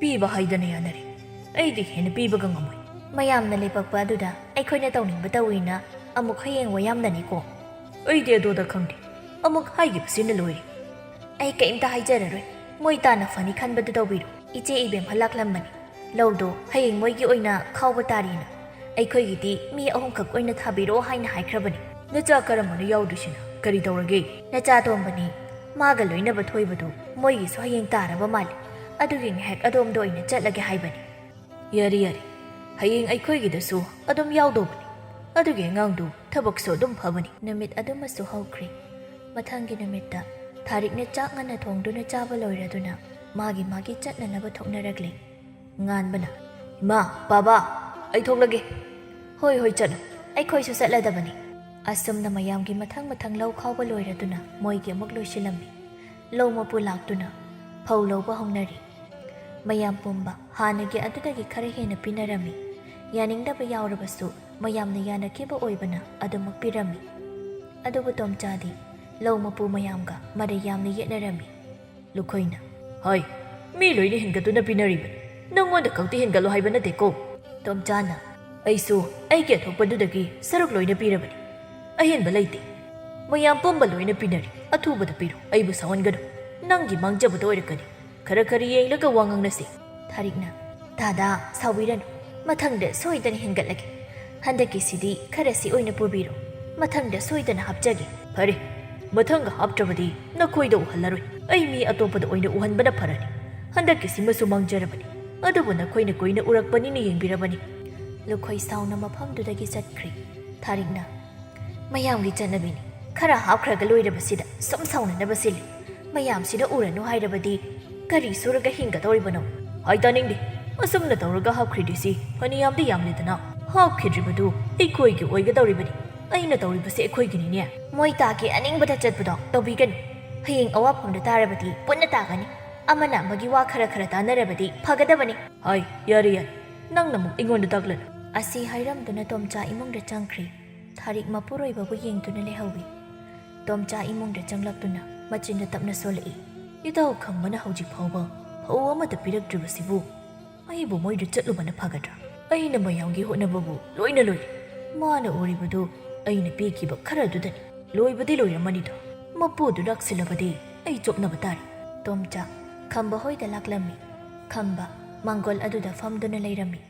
ꯄꯤꯕ ꯍꯥꯏꯗꯅ ꯌꯥꯅꯔꯦ꯫ ꯑꯩꯗꯤ ꯍꯦꯟꯅ ꯄꯤꯕꯒ ꯉꯝꯃꯣꯏ꯫ ꯃꯌꯥꯝꯅ ꯂꯦꯞꯄꯛꯄ ꯑꯗꯨꯗ ꯑꯩꯈꯣꯏꯅ ꯇꯧꯅꯤꯡꯕ ꯇꯧꯏꯅ ꯑꯃꯨꯛ ꯍꯌꯦꯡ ꯋꯥꯌꯥꯝꯅꯅꯤꯀꯣ?" "ꯑꯩꯗꯤ ꯑꯗꯨꯗ ꯈꯪꯗꯦ꯫ ꯑꯃꯨꯛ ꯍꯥꯏꯈꯤꯕꯁꯤꯅ ꯂꯣꯏꯔꯦ꯫ ꯑꯩ ꯀꯩꯝꯇ ꯍꯥꯏꯖꯔꯔꯣꯏ꯫ ꯃꯣꯏ ꯇꯥꯅ ꯐꯅꯤ ꯈꯟꯕꯗꯨ ꯇꯧꯕꯤꯔꯣ꯫ ꯏꯆꯦ ꯏꯕꯦꯝꯍꯜ ꯂꯥꯛꯂꯝꯕꯅꯤ꯫ ꯂꯧꯗꯣ ꯍꯌꯦꯡ ꯃꯣꯏꯒꯤ ꯑꯣꯏꯅ ꯈꯥꯎꯕ ꯇꯥꯔꯤꯅ꯫ ꯑꯩꯈꯣꯏꯒꯤꯗꯤ ꯃꯤ ꯑꯍꯨꯝꯈꯛ ꯑꯣꯏꯅ ꯊꯥꯕꯤꯔꯛꯑꯣ ꯍꯥꯏꯅ ꯍꯥꯏꯈ꯭ꯔꯕꯅꯤ꯫" "ꯅꯆꯥ ꯀꯔꯝꯕꯅ ꯌꯥꯎꯗꯣꯏꯁꯤꯅ? ꯀꯔꯤ ꯇꯧꯔꯒꯦ?" "ꯅꯆꯥ ꯇꯣꯝꯕꯅꯤ꯫ ꯃꯥꯒ ꯂꯣꯏꯅꯕ ꯊꯣꯏꯕꯗꯨ ꯃꯣꯏꯒꯤꯁꯨ ꯍꯌꯦꯡ ꯇꯥꯔꯕ ꯃꯥꯜꯂꯤ꯫ ꯑꯗꯨꯒꯤ ꯉꯥꯏꯍꯥꯛ ꯑꯗꯣꯝꯗ ꯑꯣꯏꯅ ꯆꯠꯂꯒꯦ ꯍꯥꯏꯕꯅꯤ꯫" "ꯌꯥꯔꯦ, ꯌꯥꯔꯦ꯫ ꯍꯌꯦꯡ ꯑꯩꯈꯣꯏꯒꯤꯗꯁꯨ ꯑꯗꯨꯝ ꯌꯥꯎꯗꯧꯕꯅꯤ꯫ ꯑꯗꯨꯒꯤ ꯑꯉꯥꯡꯗꯨ ꯊꯕꯛꯁꯨ ꯑꯗꯨꯝ ꯐꯕꯅꯤ꯫" ꯅꯨꯃꯤꯠ ꯑꯗꯨꯃꯁꯨ ꯍꯧꯈ꯭ꯔꯦ꯫ ꯃꯊꯪꯒꯤ ꯅꯨꯃꯤꯠꯇ ꯊꯥꯔꯤꯛꯅ ꯆꯥꯛ ꯉꯟꯅ ꯊꯣꯡꯗꯨꯅ ꯆꯥꯕ ꯂꯣꯏꯔꯗꯨꯅ ꯃꯥꯒꯤ ꯃꯥꯒꯤ ꯆꯠꯅꯅꯕ ꯊꯣꯛꯅꯔꯛꯂꯦ꯫ ꯉꯥꯟꯕꯅ, "ꯏꯃꯥ, ꯕꯥꯕꯥ, ꯑꯩ ꯊꯣꯛꯂꯒꯦ꯫" "ꯍꯣꯏ, ꯍꯣꯏ, ꯆꯠꯂꯨ꯫ ꯑꯩꯈꯣꯏꯁꯨ ꯆꯠꯂꯗꯕꯅꯤ꯫" ꯑꯁꯨꯝꯅ ꯃꯌꯥꯝꯒꯤ ꯃꯊꯪ ꯃꯊꯪ ꯂꯧ ꯈꯥꯎꯕ ꯂꯣꯏꯔꯗꯨꯅ ꯃꯣꯏꯒꯤ ꯑꯃꯨꯛ ꯂꯣꯏꯁꯤꯜꯂꯝꯃꯤ꯫ ꯂꯧ ꯃꯄꯨ ꯂꯥꯛꯇꯨꯅ ꯐꯧ ꯂꯧꯕ ꯍꯧꯅꯔꯤ꯫ ꯃꯌꯥꯝ ꯄꯨꯝꯕ ꯍꯥꯟꯅꯒꯤ ꯑꯗꯨꯗꯒꯤ ꯈꯔ ꯍꯦꯟꯅ ꯄꯤꯅꯔꯝꯃꯤ꯫ ꯌꯥꯅꯤꯡꯗꯕ ꯌꯥꯎꯔꯕꯁꯨ ꯃꯌꯥꯝꯅ ꯌꯥꯅꯈꯤꯕ ꯑꯣꯏꯕꯅ ꯑꯗꯨꯃꯛ ꯄꯤꯔꯝꯃꯤ꯫ ꯑꯗꯨꯕꯨ ꯇꯣꯝꯆꯥꯗꯤ ꯂꯧ ꯃꯄꯨ ꯃꯌꯥꯝꯒ ꯃꯔꯩ ꯌꯥꯝꯅ ꯌꯦꯠꯅꯔꯝꯃꯤ꯫ ꯂꯨꯈꯣꯏꯅ, "ꯍꯣꯏ, ꯃꯤ ꯂꯣꯏꯅ ꯍꯦꯟꯒꯠꯇꯨꯅ ꯄꯤꯅꯔꯤꯕꯅꯤ꯫ ꯅꯪꯉꯣꯟꯗ ꯈꯛꯇꯤ ꯍꯦꯟꯒꯠꯂꯣ ꯍꯥꯏꯕ ꯅꯠꯇꯦꯀꯣ꯫" ꯇꯣꯝꯆꯥꯅ, "ꯑꯩꯁꯨ ꯑꯩꯒꯤ ꯑꯊꯣꯛꯄꯗꯨꯗꯒꯤ ꯁꯔꯨꯛ ꯂꯣꯏꯅ ꯄꯤꯔꯕꯅꯤ꯫ ꯑꯍꯦꯟꯕ ꯂꯩꯇꯦ꯫ ꯃꯌꯥꯝ ꯄꯨꯝꯕ ꯂꯣꯏꯅ ꯄꯤꯅꯔꯤ꯫ ꯑꯊꯨꯕꯗ ꯄꯤꯔꯣ꯫ ꯑꯩꯕꯨ ꯁꯥꯎꯍꯟꯒꯅꯨ꯫ ꯅꯪꯒꯤ ꯃꯥꯡꯖꯕꯗ ꯑꯣꯏꯔꯛꯀꯅꯤ꯫ ꯈꯔ ꯈꯔ ꯌꯦꯡꯂꯒ ꯋꯥ ꯉꯥꯡꯅꯁꯤ꯫" ꯊꯥꯔꯤꯛꯅ, "ꯗꯥꯗꯥ, ꯁꯥꯎꯕꯤꯔꯅꯨ꯫ ꯃꯊꯪꯗ ꯁꯣꯏꯗꯅ ꯍꯦꯟꯒꯠꯂꯒꯦ꯫ ꯍꯟꯗꯛꯀꯤꯁꯤꯗꯤ ꯈꯔꯁꯤ ꯑꯣꯏꯅ ꯄꯨꯕꯤꯔꯣ꯫ ꯃꯊꯪꯗ ꯁꯣꯏꯗꯅ ꯍꯥꯞꯆꯒꯦ꯫" "ꯐꯔꯦ, ꯃꯊꯪꯒ ꯍꯥꯞꯇ꯭ꯔꯕꯗꯤ ꯅꯈꯣꯏꯗ ꯎꯍꯜꯂꯔꯣꯏ꯫ ꯑꯩ ꯃꯤ ꯑꯇꯣꯞꯄꯗ ꯑꯣꯏꯅ ꯎꯍꯟꯕꯅ ꯐꯔꯅꯤ꯫ ꯍꯟꯗꯛꯀꯤꯁꯤꯃꯁꯨ ꯃꯥꯡꯖꯔꯕꯅꯤ꯫ ꯑꯗꯨꯕꯨ ꯅꯈꯣꯏꯅ ꯀꯨꯏꯅ ꯎꯔꯛꯄꯅꯤꯅ ꯌꯦꯡꯕꯤꯔꯕꯅꯤ꯫" ꯂꯨꯈꯣꯏ ꯁꯥꯎꯅ ꯃꯐꯝꯗꯨꯗꯒꯤ ꯆꯠꯈ꯭ꯔꯦ꯫ ꯊꯥꯔꯤꯛꯅ, "ꯃꯌꯥꯝꯒꯤ ꯆꯠꯅꯕꯤꯅꯤ꯫ ꯈꯔ ꯍꯥꯞꯈ꯭ꯔꯒ ꯂꯣꯏꯔꯕꯁꯤꯗ ꯁꯨꯝ ꯁꯥꯎꯅꯅꯕ ꯁꯤꯜꯂꯤ꯫ ꯃꯌꯥꯝꯁꯤꯅ ꯎꯔꯅꯨ ꯍꯥꯏꯔꯕꯗꯤ ꯀꯔꯤ ꯁꯨꯔꯒ ꯍꯤꯡꯒꯗꯧꯔꯤꯕꯅꯣ?" ꯍꯥꯏ ꯇꯥꯅꯤꯡꯗꯦ꯫ ꯑꯁꯨꯝꯅ ꯇꯧꯔꯒ ꯍꯥꯞꯈ꯭ꯔꯤꯗꯨꯁꯤ ꯐꯅꯌꯥꯝꯗꯤ ꯌꯥꯝꯂꯦꯗꯅ꯫ ꯍꯥꯞꯈꯤꯗ꯭ꯔꯤꯕꯗꯨ ꯑꯩꯈꯣꯏꯒꯤ ꯑꯣꯏꯒꯗꯧꯔꯤꯕꯅꯤ꯫ ꯑꯩꯅ ꯇꯧꯔꯤꯕꯁꯦ ꯑꯩꯈꯣꯏꯒꯤꯅꯤꯅꯦ꯫ ꯃꯣꯏꯇꯥꯒꯤ ꯑꯅꯤꯡꯕꯗ ꯆꯠꯄꯗꯣ ꯇꯧꯕꯤꯒꯅꯨ꯫ ꯍꯌꯦꯡ ꯑꯋꯥꯐꯝꯗ ꯇꯥꯔꯕꯗꯤ ꯄꯨꯟꯅ ꯇꯥꯒꯅꯤ꯫ ꯑꯃꯅ ꯑꯃꯒꯤ ꯋꯥ ꯈꯔ ꯈꯔ ꯇꯥꯅꯔꯕꯗꯤ ꯐꯒꯗꯕꯅꯤ꯫ ꯍꯥꯏ, ꯌꯥꯔꯦ ꯌꯥꯔꯦ, ꯅꯪꯅ ꯑꯃꯨꯛ ꯑꯩꯉꯣꯟꯗ ꯇꯥꯛꯂꯅꯨ꯫ ꯑꯁꯤ ꯍꯥꯏꯔꯝꯗꯨꯅ ꯇꯣꯝꯆꯥ ꯏꯃꯨꯡꯗ ꯆꯪꯈ꯭ꯔꯦ꯫ ꯊꯥꯔꯤꯛ ꯃꯄꯨꯔꯣꯏꯕꯕꯨ ꯌꯦꯡꯗꯨꯅ ꯂꯩꯍꯧꯏ꯫ ꯇꯣꯝꯆꯥ ꯏꯃꯨꯡꯗ ꯆꯪꯂꯛꯇꯨꯅ ꯃꯆꯤꯟꯗ ꯇꯞꯅ ꯁꯣꯜꯂꯛꯏ꯫ ꯏꯇꯥꯎ ꯈꯝꯕꯅ ꯍꯧꯖꯤꯛ ꯐꯥꯎꯕ ꯐꯧ ꯑꯃꯠꯇ ꯄꯤꯔꯛꯇ꯭ꯔꯤꯕꯁꯤꯕꯨ ꯑꯩꯕꯨ ꯃꯣꯏꯗ ꯆꯠꯂꯨꯕꯅ ꯐꯒꯗ꯭ꯔꯥ? ꯑꯩꯅ ꯃꯌꯥꯝꯒꯤ ꯍꯣꯠꯅꯕꯕꯨ ꯂꯣꯏꯅ ꯂꯣꯏꯔꯦ꯫ ꯃꯥꯅ ꯎꯔꯤꯕꯗꯨ ꯑꯩꯅ ꯄꯤꯈꯤꯕ ꯈꯔꯗꯨꯗꯅꯤ꯫ ꯂꯣꯏꯕꯗꯤ ꯂꯣꯏꯔꯝꯃꯅꯤꯗ꯫ ꯃꯄꯨꯗꯨ ꯂꯥꯛꯁꯤꯜꯂꯕꯗꯤ ꯑꯩ ꯆꯣꯞꯅꯕ ꯇꯥꯔꯦ꯫ ꯇꯣꯝꯆꯥ ꯈꯝꯕ ꯍꯣꯏꯗ ꯂꯥꯛꯂꯝꯃꯤ꯫ ꯈꯝꯕ ꯃꯥꯡꯒꯣꯜ ꯑꯗꯨꯗ ꯐꯝꯗꯨꯅ ꯂꯩꯔꯝꯃꯤ꯫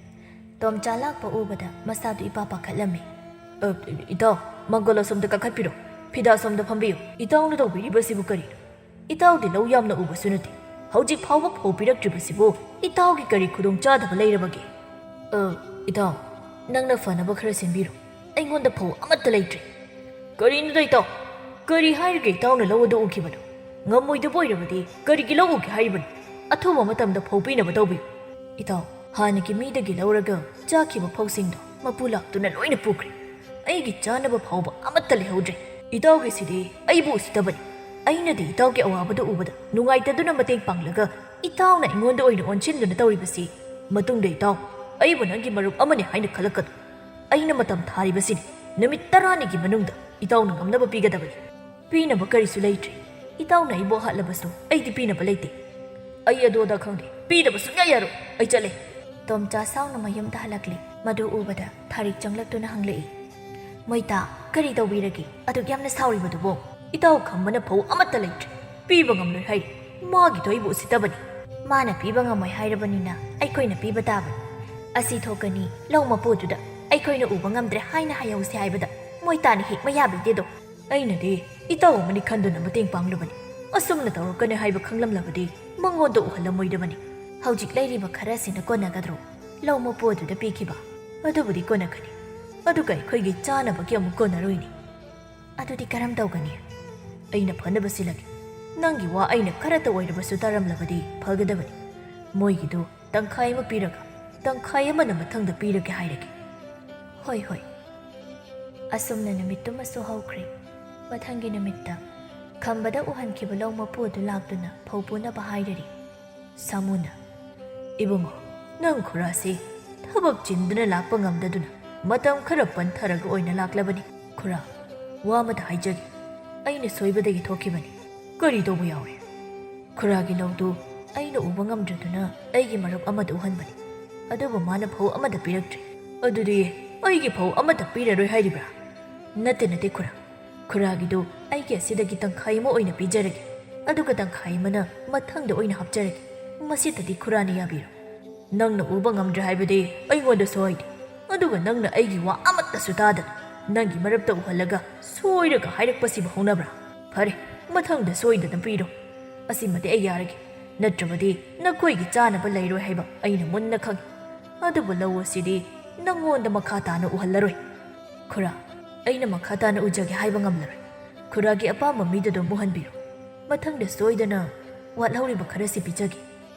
ꯇꯣꯝꯆꯥ ꯂꯥꯛꯄ ꯎꯕꯗ ꯃꯁꯥꯗꯨ ꯏꯄꯥ ꯄꯥꯈꯠꯂꯝꯃꯤ꯫ "ꯑ, ꯏꯇꯥꯎ, ꯃꯥꯡꯒꯣꯜ ꯑꯁꯣꯝꯗ ꯀꯥꯈꯠꯄꯤꯔꯣ꯫ ꯐꯤꯗꯥ ꯑꯁꯣꯝꯗ ꯐꯝꯕꯤꯌꯨ꯫ ꯏꯇꯥꯎꯅ ꯇꯧꯕꯤꯔꯤꯕꯁꯤꯕꯨ ꯀꯔꯤꯅꯣ? ꯏꯇꯥꯎꯗꯤ ꯂꯧ ꯌꯥꯝꯅ ꯎꯕꯁꯨ ꯅꯠꯇꯦ꯫ ꯍꯧꯖꯤꯛ ꯐꯥꯎꯕ ꯐꯧ ꯄꯤꯔꯛꯇ꯭ꯔꯤꯕꯁꯤꯕꯨ ꯏꯇꯥꯎꯒꯤ ꯀꯔꯤ ꯈꯨꯗꯣꯡꯆꯥꯗꯕ ꯂꯩꯔꯕꯒꯦ?" "ꯑ, ꯏꯇꯥꯎ, ꯅꯪꯅ ꯐꯅꯕ ꯈꯔ ꯁꯤꯟꯕꯤꯔꯣ꯫ ꯑꯩꯉꯣꯟꯗ ꯐꯧ ꯑꯃꯠꯇ ꯂꯩꯇ꯭ꯔꯦ꯫" "ꯀꯔꯤꯅꯣꯗ ꯏꯇꯥꯎ? ꯀꯔꯤ ꯍꯥꯏꯔꯤꯒꯦ ꯏꯇꯥꯎꯅ ꯂꯧ ꯑꯗꯨ ꯎꯈꯤꯕꯗꯣ? ꯉꯝꯃꯣꯏꯗꯕ ꯑꯣꯏꯔꯕꯗꯤ ꯀꯔꯤꯒꯤ ꯂꯧ ꯎꯒꯦ ꯍꯥꯏꯔꯤꯕꯅꯣ? ꯑꯊꯨꯕ ꯃꯇꯝꯗ ꯐꯧ ꯄꯤꯅꯕ ꯇꯧꯕꯤꯌꯨ꯫" "ꯏꯇꯥꯎ, ꯍꯥꯟꯅꯒꯤ ꯃꯤꯗꯒꯤ ꯂꯧꯔꯒ ꯆꯥꯈꯤꯕ ꯐꯧꯁꯤꯡꯗꯣ ꯃꯄꯨ ꯂꯥꯛꯇꯨꯅ ꯂꯣꯏꯅ ꯄꯨꯈ꯭ꯔꯦ꯫ ꯑꯩꯒꯤ ꯆꯥꯅꯕ ꯐꯥꯎꯕ ꯑꯃꯠꯇ ꯂꯩꯍꯧꯗ꯭ꯔꯦ꯫ ꯏꯇꯥꯎꯒꯤꯁꯤꯗꯤ ꯑꯩꯕꯨ ꯎꯁꯤꯠꯇꯕꯅꯤ꯫ ꯑꯩꯅꯗꯤ ꯏꯇꯥꯎꯒꯤ ꯑꯋꯥꯕꯗꯨ ꯎꯕꯗ ꯅꯨꯡꯉꯥꯏꯇꯗꯨꯅ ꯃꯇꯦꯡ ꯄꯥꯡꯂꯒ ꯏꯇꯥꯎꯅ ꯑꯩꯉꯣꯟꯗ ꯑꯣꯏꯅ ꯑꯣꯟꯁꯤꯟꯗꯨꯅ ꯇꯧꯔꯤꯕꯁꯤ꯫ ꯃꯇꯨꯡꯗ ꯏꯇꯥꯎ, ꯑꯩꯕꯨ ꯅꯪꯒꯤ ꯃꯔꯨꯞ ꯑꯃꯅꯤ ꯍꯥꯏꯅ ꯈꯜꯂꯛꯀꯅꯨ꯫ ꯑꯩꯅ ꯃꯇꯝ ꯊꯥꯔꯤꯕꯁꯤꯅꯤ꯫ ꯅꯨꯃꯤꯠ ꯇꯔꯥꯅꯤꯒꯤ ꯃꯅꯨꯡꯗ ꯏꯇꯥꯎꯅ ꯉꯝꯅꯕ ꯄꯤꯒꯗꯕꯅꯤ꯫ ꯄꯤꯅꯕ ꯀꯔꯤꯁꯨ ꯂꯩꯇ꯭ꯔꯦ꯫ ꯏꯇꯥꯎꯅ ꯑꯩꯕꯨ ꯍꯥꯠꯂꯕꯁꯨ ꯑꯩꯗꯤ ꯄꯤꯅꯕ ꯂꯩꯇꯦ꯫ ꯑꯩ ꯑꯗꯨ ꯑꯗꯥ ꯈꯪꯗꯦ꯫ ꯄꯤꯗꯕ ꯁꯨꯡꯌꯥ ꯌꯥꯔꯣꯏ꯫ ꯑꯩ ꯆꯠꯂꯦ꯫" ꯇꯣꯝꯆꯥ ꯁꯥꯎꯅ ꯃꯌꯨꯝꯗ ꯍꯜꯂꯛꯂꯦ꯫ ꯃꯗꯨ ꯎꯕꯗ ꯊꯥꯔꯤꯛ ꯆꯪꯂꯛꯇꯨꯅ ꯍꯪꯂꯛꯏ, "ꯃꯣꯏꯇꯥ, ꯀꯔꯤ ꯇꯧꯕꯤꯔꯒꯦ? ꯑꯗꯨꯛ ꯌꯥꯝꯅ ꯁꯥꯎꯔꯤꯕꯗꯨꯕꯣ?" "ꯏꯇꯥꯎ ꯈꯝꯕꯅ ꯐꯧ ꯑꯃꯠꯇ ꯂꯩꯇ꯭ꯔꯦ꯫ ꯄꯤꯕ ꯉꯝꯂꯣꯏ ꯍꯥꯏꯔꯤ꯫ ꯃꯥꯒꯤꯗꯣ ꯑꯩꯕꯨ ꯎꯁꯤꯠꯇꯕꯅꯤ꯫" "ꯃꯥꯅ ꯄꯤꯕ ꯉꯝꯃꯣꯏ ꯍꯥꯏꯔꯕꯅꯤꯅ ꯑꯩꯈꯣꯏꯅ ꯄꯤꯕ ꯇꯥꯕꯅꯤ꯫ ꯑꯁꯤ ꯊꯣꯛꯀꯅꯤ, ꯂꯧ ꯃꯄꯨꯗꯨꯗ ꯑꯩꯈꯣꯏꯅ ꯎꯕ ꯉꯝꯗ꯭ꯔꯦ ꯍꯥꯏꯅ ꯍꯥꯏꯍꯧꯁꯤ ꯍꯥꯏꯕꯗ ꯃꯣꯏꯇꯥꯅ ꯍꯦꯛ ꯃꯌꯥꯕꯤꯗꯦꯗꯣ꯫" "ꯑꯩꯅꯗꯤ ꯏꯇꯥꯎ ꯑꯃꯅꯤ ꯈꯟꯗꯨꯅ ꯃꯇꯦꯡ ꯄꯥꯡꯂꯨꯕꯅꯤ꯫ ꯑꯁꯨꯝꯅ ꯇꯧꯔꯛꯀꯅꯤ ꯍꯥꯏꯕ ꯈꯪꯂꯝꯂꯕꯗꯤ ꯃꯉꯣꯟꯗ ꯎꯍꯜꯂꯝꯃꯣꯏꯗꯕꯅꯤ꯫" "ꯍꯧꯖꯤꯛ ꯂꯩꯔꯤꯕ ꯈꯔꯁꯤꯅ ꯀꯣꯟꯅꯒꯗ꯭ꯔꯣ? ꯂꯧ ꯃꯄꯨ ꯑꯗꯨꯗ ꯄꯤꯈꯤꯕ ꯑꯗꯨꯕꯨꯗꯤ ꯀꯣꯟꯅꯒꯅꯤ꯫ ꯑꯗꯨꯒ ꯑꯩꯈꯣꯏꯒꯤ ꯆꯥꯅꯕꯒꯤ ꯑꯃꯨꯛ ꯀꯣꯟꯅꯔꯣꯏꯅꯤ꯫ ꯑꯗꯨꯗꯤ ꯀꯔꯝ ꯇꯧꯒꯅꯤ?" "ꯑꯩꯅ ꯐꯅꯕ ꯁꯤꯜꯂꯒꯦ꯫ ꯅꯪꯒꯤ ꯋꯥ ꯑꯩꯅ ꯈꯔꯇ ꯑꯣꯏꯔꯕꯁꯨ ꯇꯥꯔꯝꯂꯕꯗꯤ ꯐꯒꯗꯕꯅꯤ꯫ ꯃꯣꯏꯒꯤꯗꯨ ꯇꯪꯈꯥꯏ ꯑꯃ ꯄꯤꯔꯒ ꯇꯪꯈꯥꯏ ꯑꯃꯅ ꯃꯊꯪꯗ ꯄꯤꯔꯒꯦ ꯍꯥꯏꯔꯒꯦ꯫ "ꯍꯣꯏ, ꯍꯣꯏ꯫" ꯑꯁꯨꯝꯅ ꯅꯨꯃꯤꯠꯇꯨꯃꯁꯨ ꯍꯧꯈ꯭ꯔꯦ꯫ ꯃꯊꯪꯒꯤ ꯅꯨꯃꯤꯠꯇ ꯈꯝꯕꯗ ꯎꯍꯟꯈꯤꯕ ꯂꯧ ꯃꯄꯨ ꯑꯗꯨ ꯂꯥꯛꯇꯨꯅ ꯐꯧ ꯄꯨꯅꯕ ꯍꯥꯏꯔꯔꯤ꯫ ꯁꯥꯃꯨꯅ, "ꯏꯕꯨꯡꯉꯣ, ꯅꯪ ꯈꯨꯔꯥꯁꯤ ꯊꯕꯛ ꯆꯤꯟꯗꯨꯅ ꯂꯥꯛꯄ ꯉꯝꯗꯗꯨꯅ ꯃꯇꯝ ꯈꯔ ꯄꯟꯊꯔꯒ ꯑꯣꯏꯅ ꯂꯥꯛꯂꯕꯅꯤ꯫ ꯈꯨꯔꯥ, ꯋꯥ ꯑꯃꯇ ꯍꯥꯏꯖꯒꯦ꯫ ꯑꯩꯅ ꯁꯣꯏꯕꯗꯒꯤ ꯊꯣꯛꯈꯤꯕꯅꯤ꯫ ꯀꯔꯤ ꯇꯧꯕ ꯌꯥꯎꯔꯦ?" "ꯈꯨꯔꯥꯒꯤ ꯂꯧꯗꯨ ꯑꯩꯅ ꯎꯕ ꯉꯝꯗ꯭ꯔꯗꯨꯅ ꯑꯩꯒꯤ ꯃꯔꯨꯞ ꯑꯃꯗ ꯎꯍꯟꯕꯅꯤ꯫ ꯑꯗꯨꯕꯨ ꯃꯥꯅ ꯐꯧ ꯑꯃꯠꯇ ꯄꯤꯔꯛꯇ꯭ꯔꯤ꯫" "ꯑꯗꯨꯗꯤ ꯑꯩꯒꯤ ꯐꯧ ꯑꯃꯠꯇ ꯄꯤꯔꯔꯣꯏ ꯍꯥꯏꯔꯤꯕ꯭ꯔꯥ?" "ꯅꯠꯇꯦ, ꯅꯠꯇꯦ ꯈꯨꯔꯥ꯫ ꯈꯨꯔꯥꯒꯤꯗꯨ ꯑꯩꯒꯤ ꯑꯁꯤꯗꯒꯤ ꯇꯪꯈꯥꯏ ꯑꯃ ꯑꯣꯏꯅ ꯄꯤꯖꯔꯒꯦ꯫ ꯑꯗꯨꯒ ꯇꯪꯈꯥꯏ ꯑꯃꯅ ꯃꯊꯪꯗ ꯑꯣꯏꯅ ꯍꯥꯞꯆꯔꯒꯦ꯫ ꯃꯁꯤꯇꯗꯤ ꯈꯨꯔꯥꯅ ꯌꯥꯕꯤꯔꯣ꯫ ꯅꯪꯅ ꯎꯕ ꯉꯝꯗ꯭ꯔꯦ ꯍꯥꯏꯕꯗꯤ ꯑꯩꯉꯣꯟꯗꯁꯨ ꯍꯥꯏꯗꯦ꯫ ꯑꯗꯨꯒ ꯅꯪꯅ ꯑꯩꯒꯤ ꯋꯥ ꯑꯃꯠꯇꯁꯨ ꯇꯥꯗꯅ ꯅꯪꯒꯤ ꯃꯔꯛꯇ ꯎꯍꯜꯂꯒ ꯁꯣꯏꯔꯒ ꯍꯥꯏꯔꯛꯄꯁꯤꯕꯨ ꯍꯧꯅꯕ꯭ꯔꯥ? ꯐꯔꯦ, ꯃꯊꯪꯗ ꯁꯣꯏꯗꯅ ꯄꯤꯔꯣ꯫ ꯑꯁꯤꯃꯗꯤ ꯑꯩ ꯌꯥꯔꯒꯦ꯫ ꯅꯠꯇ꯭ꯔꯕꯗꯤ ꯅꯈꯣꯏꯒꯤ ꯆꯥꯅꯕ ꯂꯩꯔꯣꯏ ꯍꯥꯏꯕ ꯑꯩꯅ ꯃꯨꯟꯅ ꯈꯪꯏ꯫ ꯑꯗꯨꯕꯨ ꯂꯧ ꯑꯁꯤꯗꯤ ꯅꯪꯉꯣꯟꯗ ꯃꯈꯥ ꯇꯥꯅ ꯎꯍꯜꯂꯔꯣꯏ꯫ ꯈꯨꯔꯥ, ꯑꯩꯅ ꯃꯈꯥ ꯇꯥꯅ ꯎꯖꯒꯦ ꯍꯥꯏꯕ ꯉꯝꯂꯔꯣꯏ꯫ ꯈꯨꯔꯥꯒꯤ ꯑꯄꯥꯝꯕ ꯃꯤꯗꯨ ꯑꯗꯨꯝ ꯎꯍꯟꯕꯤꯔꯣ꯫ ꯃꯊꯪꯗ ꯁꯣꯏꯗꯅ ꯋꯥꯠꯍꯧꯔꯤꯕ ꯈꯔꯁꯤ ꯄꯤꯖꯒꯦ꯫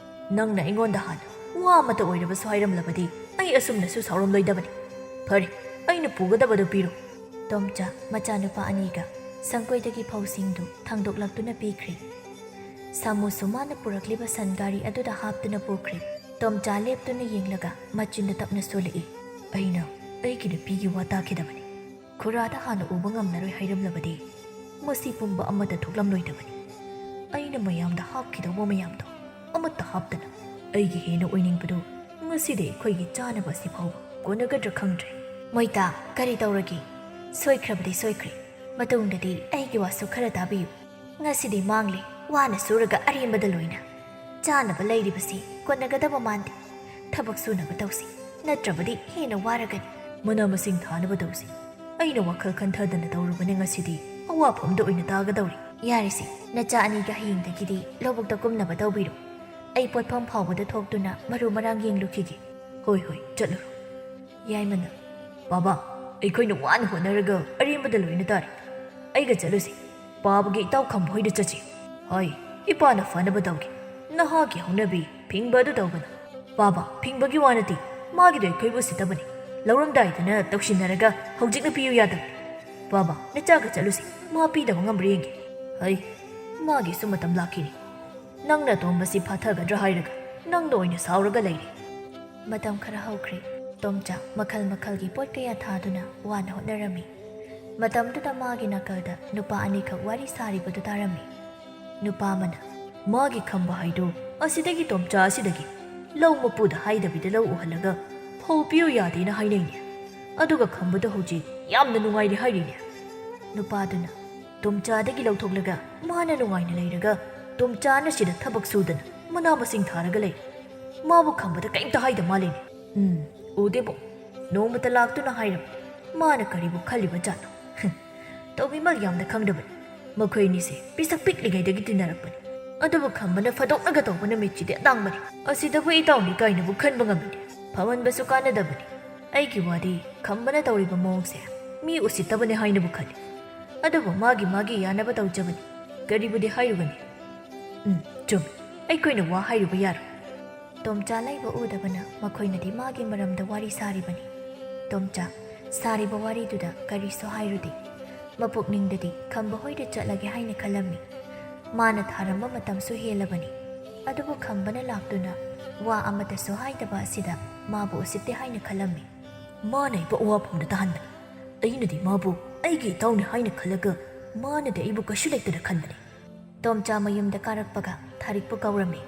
ꯅꯪꯅ ꯑꯩꯉꯣꯟꯗ ꯍꯥꯟꯅ ꯋꯥ ꯑꯃꯇ ꯑꯣꯏꯔꯕꯁꯨ ꯍꯥꯏꯔꯝꯂꯕꯗꯤ ꯑꯩ ꯑꯁꯨꯝꯅꯁꯨ ꯁꯥꯎꯔꯝꯂꯣꯏꯗꯕꯅꯤ꯫ ꯐꯔꯦ, ꯑꯩꯅ ꯄꯨꯒꯗꯕꯗꯨ ꯄꯤꯔꯣ꯫" ꯇꯣꯝꯆꯥ ꯃꯆꯥꯅꯨꯄꯥ ꯑꯅꯤꯒ ꯁꯪꯒꯣꯏꯗꯒꯤ ꯐꯧꯁꯤꯡꯗꯨ ꯊꯥꯡꯗꯣꯛꯂꯛꯇꯨꯅ ꯄꯤꯈ꯭ꯔꯦ꯫ ꯁꯥꯃꯨꯁꯨ ꯃꯥꯅ ꯄꯨꯔꯛꯂꯤꯕ ꯁꯟ ꯒꯥꯔꯤ ꯑꯗꯨꯗ ꯍꯥꯞꯇꯨꯅ ꯄꯨꯈ꯭ꯔꯦ꯫ ꯇꯣꯝꯆꯥ ꯂꯦꯞꯇꯨꯅ ꯌꯦꯡꯂꯒ ꯃꯆꯤꯟꯗ ꯇꯞꯅ ꯁꯣꯜꯂꯛꯏ꯫ "ꯑꯩꯅ ꯑꯩꯒꯤ ꯅꯨꯄꯤꯒꯤ ꯋꯥ ꯇꯥꯈꯤꯗꯕꯅꯤ꯫ ꯈꯨꯔꯥꯗ ꯍꯥꯟꯅ ꯎꯕ ꯉꯝꯂꯔꯣꯏ ꯍꯥꯏꯔꯝꯂꯕꯗꯤ ꯃꯁꯤ ꯄꯨꯝꯕ ꯑꯃꯠꯇ ꯊꯣꯛꯂꯝꯂꯣꯏꯗꯕꯅꯤ꯫ ꯑꯩꯅ ꯃꯌꯥꯝꯗ ꯍꯥꯞꯈꯤꯗꯧꯕ ꯃꯌꯥꯝꯗꯣ ꯑꯃꯠꯇ ꯍꯥꯞꯇꯅ ꯑꯩꯒꯤ ꯍꯦꯟꯅ ꯑꯣꯏꯅꯤꯡꯕꯗꯨ ꯉꯁꯤꯗꯤ ꯑꯩꯈꯣꯏꯒꯤ ꯆꯥꯅꯕ ꯑꯁꯤ ꯐꯥꯎꯕ ꯀꯣꯟꯅꯒꯗ꯭ꯔꯥ ꯈꯪꯗ꯭ꯔꯦ꯫" "ꯃꯣꯏꯇꯥ, ꯀꯔꯤ ꯇꯧꯔꯒꯦ? ꯁꯣꯏꯈ꯭ꯔꯕꯗꯤ ꯁꯣꯏꯈ꯭ꯔꯦ꯫ ꯃꯇꯨꯡꯗꯗꯤ ꯑꯩꯒꯤ ꯋꯥꯁꯨ ꯈꯔ ꯇꯥꯕꯤꯌꯨ꯫ ꯉꯁꯤꯗꯤ ꯃꯥꯡꯂꯦ, ꯋꯥꯅ ꯁꯨꯔꯒ ꯑꯔꯦꯝꯕꯗ ꯂꯣꯏꯅ꯫ ꯆꯥꯅꯕ ꯂꯩꯔꯤꯕꯁꯤ ꯀꯣꯟꯅꯒꯗꯕ ꯃꯥꯟꯗꯦ꯫ ꯊꯕꯛ ꯁꯨꯅꯕ ꯇꯧꯁꯤ, ꯅꯠꯇ꯭ꯔꯕꯗꯤ ꯍꯦꯟꯅ ꯋꯥꯔꯒꯅꯤ꯫" "ꯃꯅꯥ ꯃꯁꯤꯡ ꯊꯥꯅꯕ ꯇꯧꯁꯤ꯫ ꯑꯩꯅ ꯋꯥꯈꯜ ꯈꯟꯊꯗꯅ ꯇꯧꯔꯨꯕꯅꯦ, ꯉꯁꯤꯗꯤ ꯑꯋꯥꯐꯝꯗ ꯑꯣꯏꯅ ꯇꯥꯒꯗꯧꯔꯤ꯫" "ꯌꯥꯔꯦꯁꯦ, ꯅꯆꯥ ꯑꯅꯤꯒ ꯍꯌꯦꯡꯗꯒꯤꯗꯤ ꯂꯧꯕꯨꯛꯇ ꯀꯨꯝꯅꯕ ꯇꯧꯕꯤꯔꯣ꯫ ꯑꯩ ꯄꯣꯠꯐꯝ ꯐꯥꯎꯕꯗ ꯊꯣꯛꯇꯨꯅ ꯃꯔꯨ ꯃꯔꯥꯡ ꯌꯦꯡꯂꯨꯈꯤꯒꯦ꯫" "ꯍꯣꯏ, ꯍꯣꯏ, ꯆꯠꯂꯨꯔꯣ꯫" ꯌꯥꯏꯃꯅ, "ꯕꯥꯕꯥ, ꯑꯩꯈꯣꯏꯅ ꯋꯥꯅ ꯍꯣꯠꯅꯔꯒ ꯑꯔꯦꯝꯕꯗ ꯂꯣꯏꯅ ꯇꯥꯔꯦ꯫ ꯑꯩꯒ ꯆꯠꯂꯨꯁꯤ꯫ ꯄꯥꯕꯒꯤ ꯏꯇꯥꯎ ꯈꯝꯕ ꯍꯣꯏꯗ ꯆꯠꯁꯤ꯫ ꯍꯣꯏ, ꯏꯄꯥꯅ ꯐꯅꯕ ꯇꯧꯒꯦ꯫ ꯅꯍꯥꯒꯤ ꯍꯧꯅꯕꯤ ꯐꯤꯡꯕ ꯑꯗꯨ ꯇꯧꯒꯅꯨ꯫ ꯕꯥꯕꯥ, ꯐꯤꯡꯕꯒꯤ ꯋꯥ ꯅꯠꯇꯦ, ꯃꯥꯒꯤꯗꯣ ꯑꯩꯈꯣꯏꯕꯨ ꯎꯁꯤꯠꯇꯕꯅꯤ꯫ ꯂꯧꯔꯝꯗꯥꯏꯗꯅ ꯇꯧꯁꯤꯟꯅꯔꯒ ꯍꯧꯖꯤꯛꯅ ꯄꯤꯌꯨ ꯌꯥꯗꯕꯅꯤ꯫ ꯕꯥꯕꯥ, ꯅꯆꯥꯒ ꯆꯠꯂꯨꯁꯤ, ꯃꯥ ꯄꯤꯗꯕ ꯉꯝꯕ꯭ꯔꯥ ꯌꯦꯡꯒꯦ꯫ ꯍꯩ, ꯃꯥꯒꯤꯁꯨ ꯃꯇꯝ ꯂꯥꯛꯈꯤꯅꯤ꯫ ꯅꯪꯅ ꯑꯇꯣꯝꯕꯁꯤ ꯐꯥꯊꯒꯗ꯭ꯔꯥ ꯍꯥꯏꯔꯒ ꯅꯪꯅ ꯑꯣꯏꯅ ꯁꯥꯎꯔꯒ ꯂꯩꯔꯦ꯫ ꯃꯇꯝ ꯈꯔ ꯍꯧꯈ꯭ꯔꯦ꯫ ꯇꯣꯝꯆꯥ ꯃꯈꯜ ꯃꯈꯜꯒꯤ ꯄꯣꯠ ꯀꯌꯥ ꯊꯥꯗꯨꯅ ꯋꯥꯅ ꯍꯣꯠꯅꯔꯝꯃꯤ꯫ ꯃꯇꯝꯗꯨꯗ ꯃꯥꯒꯤ ꯅꯥꯀꯜꯗ ꯅꯨꯄꯥ ꯑꯅꯤꯈꯛ ꯋꯥꯔꯤ ꯁꯥꯔꯤꯕꯗꯨ ꯇꯥꯔꯝꯃꯤ꯫ ꯅꯨꯄꯥ ꯑꯃꯅ, "ꯃꯥꯒꯤ ꯈꯝꯕ ꯍꯥꯏꯗꯨ ꯑꯁꯤꯗꯒꯤ ꯇꯣꯝꯆꯥ ꯑꯁꯤꯗꯒꯤ ꯂꯧ ꯃꯄꯨꯗ ꯍꯥꯏꯗꯕꯤꯗ ꯂꯧ ꯎꯍꯜꯂꯒ ꯐꯧ ꯄꯤꯌꯨ ꯌꯥꯗꯦꯅ ꯍꯥꯏꯅꯩꯅꯦ꯫ ꯑꯗꯨꯒ ꯈꯝꯕꯗꯣ ꯍꯧꯖꯤꯛ ꯌꯥꯝꯅ ꯅꯨꯡꯉꯥꯏꯔꯦ ꯍꯥꯏꯔꯤꯅꯦ꯫" ꯅꯨꯄꯥꯗꯨꯅ, "ꯇꯣꯝꯆꯥꯗꯒꯤ ꯂꯧꯊꯣꯛꯂꯒ ꯃꯥꯅ ꯅꯨꯡꯉꯥꯏꯅ ꯂꯩꯔꯒ ꯇꯣꯝꯆꯥꯅ ꯁꯤꯗ ꯊꯕꯛ ꯁꯨꯗꯅ ꯃꯅꯥ ꯃꯁꯤꯡ ꯊꯥꯔꯒ ꯂꯩ꯫ ꯃꯥꯕꯨ ꯈꯝꯕꯗ ꯀꯩꯝꯇ ꯍꯥꯏꯗ ꯃꯥꯜꯂꯤꯅꯦ꯫ ꯎꯝ, ꯎꯗꯦꯕꯣ꯫ ꯅꯣꯡꯃꯇ ꯂꯥꯛꯇꯨꯅ ꯍꯥꯏꯔꯝꯃꯤ꯫ ꯃꯥꯅ ꯀꯔꯤꯕꯨ ꯈꯜꯂꯤꯕ ꯖꯥꯠꯅꯣ? ꯇꯧꯕꯤꯃꯜ ꯌꯥꯝꯅ ꯈꯪꯗꯕꯅꯤ꯫ ꯃꯈꯣꯏ ꯑꯅꯤꯁꯦ ꯄꯤꯁꯛ ꯄꯤꯛꯂꯤꯉꯩꯗꯒꯤ ꯇꯤꯟꯅꯔꯛꯄꯅꯤ꯫ ꯑꯗꯨꯕꯨ ꯈꯝꯕꯅ ꯐꯥꯗꯣꯛꯂꯒ ꯇꯧꯕ ꯅꯨꯃꯤꯠꯁꯤꯗꯤ ꯑꯇꯥꯡꯕꯅꯤ꯫ ꯑꯁꯤꯗꯕꯨ ꯏꯇꯥꯎꯅꯤ ꯀꯥꯏꯅꯕꯨ ꯈꯟꯕ ꯉꯝꯃꯤꯅꯦ꯫ ꯐꯃꯟꯕꯁꯨ ꯀꯥꯟꯅꯗꯕꯅꯤ꯫ ꯑꯩꯒꯤ ꯋꯥꯗꯤ ꯈꯝꯕꯅ ꯇꯧꯔꯤꯕ ꯃꯑꯣꯡꯁꯦ ꯃꯤ ꯎꯁꯤꯠꯇꯕꯅꯤ ꯍꯥꯏꯅꯕꯨ ꯈꯜꯂꯤ꯫ ꯑꯗꯨꯕꯨ ꯃꯥꯒꯤ ꯃꯥꯒꯤ ꯌꯥꯅꯕ ꯇꯧꯖꯕꯅꯤ꯫ ꯀꯔꯤꯕꯨꯗꯤ ꯍꯥꯏꯔꯨꯒꯅꯤ? ꯎꯝ, ꯆꯨꯝꯃꯤ꯫ ꯑꯩꯈꯣꯏꯅ ꯋꯥ ꯍꯥꯏꯔꯨꯕ ꯌꯥꯔꯣꯏ꯫" ꯇꯣꯝꯆꯥ ꯂꯩꯕ ꯎꯗꯕꯅ ꯃꯈꯣꯏꯅꯗꯤ ꯃꯥꯒꯤ ꯃꯔꯝꯗ ꯋꯥꯔꯤ ꯁꯥꯔꯤꯕꯅꯤ꯫ ꯇꯣꯝꯆꯥ ꯁꯥꯔꯤꯕ ꯋꯥꯔꯤꯗꯨꯗ ꯀꯔꯤꯁꯨ ꯍꯥꯏꯔꯨꯗꯦ꯫ ꯃꯄꯨꯛꯅꯤꯡꯗꯗꯤ ꯈꯝꯕ ꯍꯣꯏꯗ ꯆꯠꯂꯒꯦ ꯍꯥꯏꯅ ꯈꯜꯂꯝꯃꯤ꯫ ꯃꯥꯅ ꯊꯥꯔꯝꯕ ꯃꯇꯝꯁꯨ ꯍꯦꯜꯂꯕꯅꯤ꯫ ꯑꯗꯨꯕꯨ ꯈꯝꯕꯅ ꯂꯥꯛꯇꯨꯅ ꯋꯥ ꯑꯃꯠꯇꯁꯨ ꯍꯥꯏꯗꯕ ꯑꯁꯤꯗ ꯃꯥꯕꯨ ꯎꯁꯤꯠꯇꯦ ꯍꯥꯏꯅ ꯈꯜꯂꯝꯃꯤ꯫ ꯃꯥꯅ ꯑꯩꯕꯨ ꯑꯋꯥꯐꯝꯗ ꯇꯥꯍꯟꯕꯅꯤ꯫ ꯑꯩꯅꯗꯤ ꯃꯥꯕꯨ ꯑꯩꯒꯤ ꯏꯇꯥꯎꯅꯤ ꯍꯥꯏꯅ ꯈꯜꯂꯒ ꯃꯥꯅꯗꯤ ꯑꯩꯕꯨ ꯀꯩꯁꯨ ꯂꯩꯇꯅ ꯈꯟꯕꯅꯤ꯫ ꯇꯣꯝꯆꯥ ꯃꯌꯨꯝꯗ ꯀꯥꯔꯛꯄꯒ ꯊꯥꯔꯤꯛꯄꯨ ꯀꯧꯔꯝꯃꯤ꯫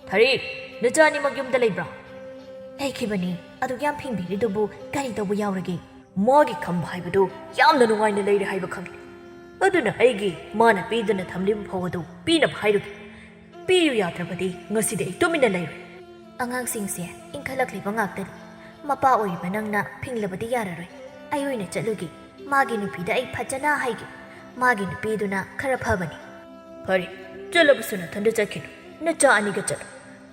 "ꯊꯥꯔꯤꯛ, ꯅꯆꯥ ꯑꯅꯤꯃꯛ ꯌꯨꯝꯗ ꯂꯩꯕ꯭ꯔꯥ?" "ꯂꯩꯈꯤꯕꯅꯤ, ꯑꯗꯨꯛ ꯌꯥꯝ ꯐꯤꯡꯕꯤꯔꯤꯗꯨꯕꯨ ꯀꯔꯤ ꯇꯧꯕ ꯌꯥꯎꯔꯒꯦ?" "ꯃꯥꯒꯤ ꯈꯝꯕ ꯍꯥꯏꯕꯗꯨ ꯌꯥꯝꯅ ꯅꯨꯡꯉꯥꯏꯅ ꯂꯩꯔꯦ ꯍꯥꯏꯕ ꯈꯪꯂꯦ꯫ ꯑꯗꯨꯅ ꯑꯩꯒꯤ ꯃꯥꯅ ꯄꯤꯗꯅ ꯊꯝꯂꯤꯕ ꯐꯧ ꯑꯗꯨ ꯄꯤꯅꯕ ꯍꯥꯏꯔꯨꯒꯦ꯫ ꯄꯤꯌꯨ ꯌꯥꯗ꯭ꯔꯕꯗꯤ ꯉꯁꯤꯗꯤ ꯑꯩ ꯇꯨꯃꯤꯟꯅ ꯂꯩꯔꯣꯏ꯫" "ꯑꯉꯥꯡꯁꯤꯡꯁꯦ ꯏꯟꯈꯠꯂꯛꯂꯤꯕ ꯉꯥꯛꯇꯅꯤ꯫ ꯃꯄꯥ ꯑꯣꯏꯔꯤꯕ ꯅꯪꯅ ꯐꯤꯡꯂꯕꯗꯤ ꯌꯥꯔꯔꯣꯏ꯫ ꯑꯩ ꯑꯣꯏꯅ ꯆꯠꯂꯨꯒꯦ꯫ ꯃꯥꯒꯤ ꯅꯨꯄꯤꯗ ꯑꯩ ꯐꯖꯅ ꯍꯥꯏꯒꯦ꯫ ꯃꯥꯒꯤ ꯅꯨꯄꯤꯗꯨꯅ ꯈꯔ ꯐꯕꯅꯤ꯫" "ꯐꯔꯦ, ꯆꯠꯂꯕꯁꯨ ꯅꯊꯟꯗ ꯆꯠꯈꯤꯅꯨ꯫ ꯅꯆꯥ ꯑꯅꯤꯒ ꯆꯠꯂꯨ꯫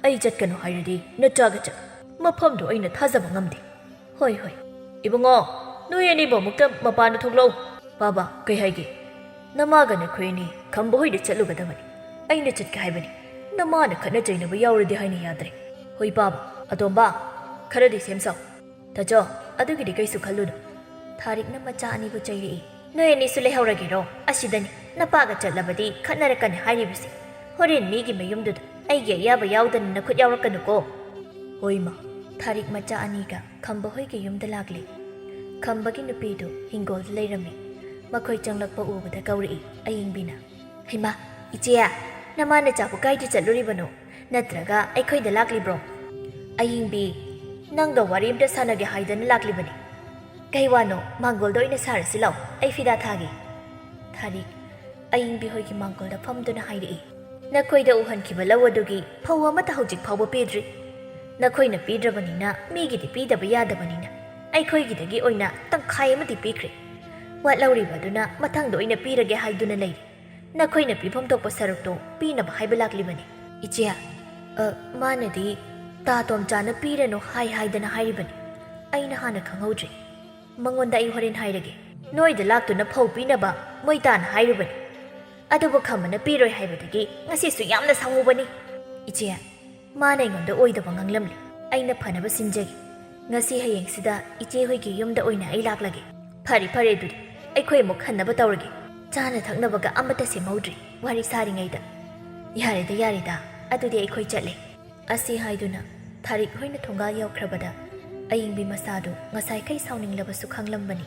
ꯑꯩ ꯆꯠꯀꯅꯨ ꯍꯥꯏꯔꯗꯤ ꯅꯆꯥꯒ ꯆꯠꯂꯨ꯫ ꯃꯐꯝꯗꯣ ꯑꯩꯅ ꯊꯥꯖꯕ ꯉꯝꯗꯦ꯫" "ꯍꯣꯏ, ꯍꯣꯏ꯫" "ꯏꯕꯨꯡꯉꯣ, ꯅꯣꯏ ꯑꯅꯤꯕꯨ ꯑꯃꯨꯛꯇ ꯃꯄꯥꯟꯗ ꯊꯣꯛꯂꯛꯎ꯫" "ꯕꯥꯕꯥ, ꯀꯩ ꯍꯥꯏꯒꯦ?" "ꯅꯃꯥꯒ ꯅꯈꯣꯏ ꯑꯅꯤ ꯈꯝꯕ ꯍꯣꯏꯗ ꯆꯠꯂꯨꯒꯗꯕꯅꯤ꯫ ꯑꯩꯅ ꯆꯠꯀꯦ ꯍꯥꯏꯕꯅꯤ꯫ ꯅꯃꯥꯅ ꯈꯠꯅ ꯆꯩꯅꯕ ꯌꯥꯎꯔꯗꯤ ꯍꯥꯏꯅ ꯌꯥꯗ꯭ꯔꯦ꯫ ꯍꯣꯏ ꯄꯥꯕ, ꯑꯇꯣꯝꯕ, ꯈꯔꯗꯤ ꯁꯦꯝ ꯁꯥꯎ꯫ ꯇꯥꯆꯧ, ꯑꯗꯨꯒꯤꯗꯤ ꯀꯩꯁꯨ ꯈꯜꯂꯨꯅꯨ꯫ ꯊꯥꯔꯤꯛꯅ ꯃꯆꯥ ꯑꯅꯤꯕꯨ ꯆꯩꯔꯛꯏ꯫ ꯅꯣꯏ ꯑꯅꯤꯁꯨ ꯂꯩꯍꯧꯔꯒꯦꯔꯣ? ꯑꯁꯤꯗꯅꯤ, ꯅꯄꯥꯒ ꯆꯠꯂꯕꯗꯤ ꯈꯠꯅꯔꯛꯀꯅꯤ ꯍꯥꯏꯔꯤꯕꯁꯦ꯫ ꯍꯣꯔꯦꯟ ꯃꯤꯒꯤ ꯃꯌꯨꯝꯗꯨꯗ ꯑꯩꯒꯤ ꯑꯌꯥꯕ ꯌꯥꯎꯗꯅ ꯅꯈꯨꯠ ꯌꯥꯎꯔꯛꯀꯅꯨꯀꯣ꯫ ꯍꯣꯏ ꯏꯃꯥ꯫ ꯊꯥꯔꯤꯛ ꯃꯆꯥ ꯑꯅꯤꯒ ꯈꯝꯕ ꯍꯣꯏꯒꯤ ꯌꯨꯝꯗ ꯂꯥꯛꯂꯤ꯫ ꯈꯝꯕꯒꯤ ꯅꯨꯄꯤꯗꯨ ꯍꯤꯡꯒꯣꯜꯗ ꯂꯩꯔꯝꯃꯤ꯫ ꯃꯈꯣꯏ ꯆꯪꯂꯛꯄ ꯎꯕꯗ ꯀꯧꯔꯛꯏ ꯑꯌꯤꯡꯕꯤꯅ꯫ ꯍꯩꯃꯥ, ꯏꯆꯦ, ꯅꯃꯥ ꯅꯆꯥꯕꯨ ꯀꯥꯏꯗ ꯆꯠꯂꯨꯔꯤꯕꯅꯣ? ꯅꯠꯇ꯭ꯔꯒ ꯑꯩꯈꯣꯏꯗ ꯂꯥꯛꯂꯤꯕ꯭ꯔꯣ? ꯑꯌꯤꯡꯕꯤ, ꯅꯪꯒ ꯋꯥꯔꯤ ꯑꯝꯇ ꯁꯥꯟꯅꯒꯦ ꯍꯥꯏꯗꯅ ꯂꯥꯛꯂꯤꯕꯅꯤ꯫ ꯀꯩ ꯋꯥꯅꯣ? ꯃꯥꯡꯒꯣꯜꯗ ꯑꯣꯏꯅ ꯁꯥꯔꯁꯤ ꯂꯥꯎ, ꯑꯩ ꯐꯤꯗꯥ ꯊꯥꯒꯦ꯫ ꯊꯥꯔꯤꯛ, ꯑꯌꯤꯡꯕꯤ ꯍꯣꯏꯒꯤ ꯃꯥꯡꯒꯣꯜꯗ ꯐꯝꯗꯨꯅ ꯍꯥꯏꯔꯛꯏ꯫ ꯅꯈꯣꯏꯗ ꯎꯍꯟꯈꯤꯕ ꯂꯧ ꯑꯗꯨꯒꯤ ꯐꯧ ꯑꯃꯠꯇ ꯍꯧꯖꯤꯛ ꯐꯥꯎꯕ ꯄꯤꯗ꯭ꯔꯤ꯫ ꯅꯈꯣꯏꯅ ꯄꯤꯗ꯭ꯔꯕꯅꯤꯅ ꯃꯤꯒꯤꯗꯤ ꯄꯤꯗꯕ ꯌꯥꯗꯕꯅꯤꯅ ꯑꯩꯈꯣꯏꯒꯤꯗꯒꯤ ꯑꯣꯏꯅ ꯇꯪꯈꯥꯏ ꯑꯃꯗꯤ ꯄꯤꯈ꯭ꯔꯦ꯫ ꯋꯥꯠꯍꯧꯔꯤꯕ ꯑꯗꯨꯅ ꯃꯊꯪꯗ ꯑꯣꯏꯅ ꯄꯤꯔꯒꯦ ꯍꯥꯏꯗꯨꯅ ꯂꯩꯔꯤ꯫ ꯅꯈꯣꯏꯅ ꯄꯤꯐꯝ ꯊꯣꯛꯄ ꯁꯔꯨꯛꯇꯣ ꯄꯤꯅꯕ ꯍꯥꯏꯕ ꯂꯥꯛꯂꯤꯕꯅꯤ꯫ ꯏꯆꯦ, ꯑ, ꯃꯥꯅꯗꯤ ꯇꯥ ꯇꯣꯝꯆꯥꯅ ꯄꯤꯔꯅꯨ ꯍꯥꯏ ꯍꯥꯏꯗꯅ ꯍꯥꯏꯔꯤꯕꯅꯤ꯫ ꯑꯩꯅ ꯍꯥꯟꯅ ꯈꯪꯍꯧꯗ꯭ꯔꯦ꯫ ꯃꯉꯣꯟꯗ ꯑꯩ ꯍꯣꯔꯦꯟ ꯍꯥꯏꯔꯒꯦ꯫ ꯅꯣꯏꯗ ꯂꯥꯛꯇꯨꯅ ꯐꯧ ꯄꯤꯅꯕ ꯃꯣꯏ ꯇꯥꯅ ꯍꯥꯏꯔꯨꯕꯅꯤ꯫ ꯑꯗꯨꯕꯨ ꯈꯝꯕꯅ ꯄꯤꯔꯣꯏ ꯍꯥꯏꯕꯗꯒꯤ ꯉꯁꯤꯁꯨ ꯌꯥꯝꯅ ꯁꯥꯎꯍꯧꯕꯅꯤ꯫ ꯏꯆꯦ, ꯃꯥꯅ ꯑꯩꯉꯣꯟꯗ ꯑꯣꯏꯗꯕ ꯉꯥꯡꯂꯝꯂꯦ꯫ ꯑꯩꯅ ꯐꯅꯕ ꯁꯤꯟꯖꯒꯦ꯫ ꯉꯁꯤ ꯍꯌꯦꯡꯁꯤꯗ ꯏꯆꯦ ꯍꯣꯏꯒꯤ ꯌꯨꯝꯗ ꯑꯣꯏꯅ ꯑꯩ ꯂꯥꯛꯂꯒꯦ꯫ ꯐꯔꯦ, ꯐꯔꯦ, ꯑꯗꯨꯗꯤ ꯑꯩꯈꯣꯏ ꯑꯃꯨꯛ ꯍꯟꯅꯕ ꯇꯧꯔꯒꯦ꯫ ꯆꯥꯅ ꯊꯛꯅꯕꯒ ꯑꯃꯠꯇ ꯁꯦꯝꯍꯧꯗ꯭ꯔꯤ ꯋꯥꯔꯤ ꯁꯥꯔꯤꯉꯩꯗ꯫ ꯌꯥꯔꯦꯗ, ꯌꯥꯔꯦꯗ, ꯑꯗꯨꯗꯤ ꯑꯩꯈꯣꯏ ꯆꯠꯂꯦ꯫ ꯑꯁꯤ ꯍꯥꯏꯗꯨꯅ ꯊꯥꯔꯤꯛ ꯍꯣꯏꯅ ꯊꯣꯡꯒꯥꯜ ꯌꯧꯈ꯭ꯔꯕꯗ ꯑꯌꯤꯡꯕꯤ ꯃꯁꯥꯗꯨ ꯉꯁꯥꯏꯈꯩ ꯁꯥꯎꯅꯤꯡꯂꯕꯁꯨ ꯈꯪꯂꯝꯕꯅꯤ꯫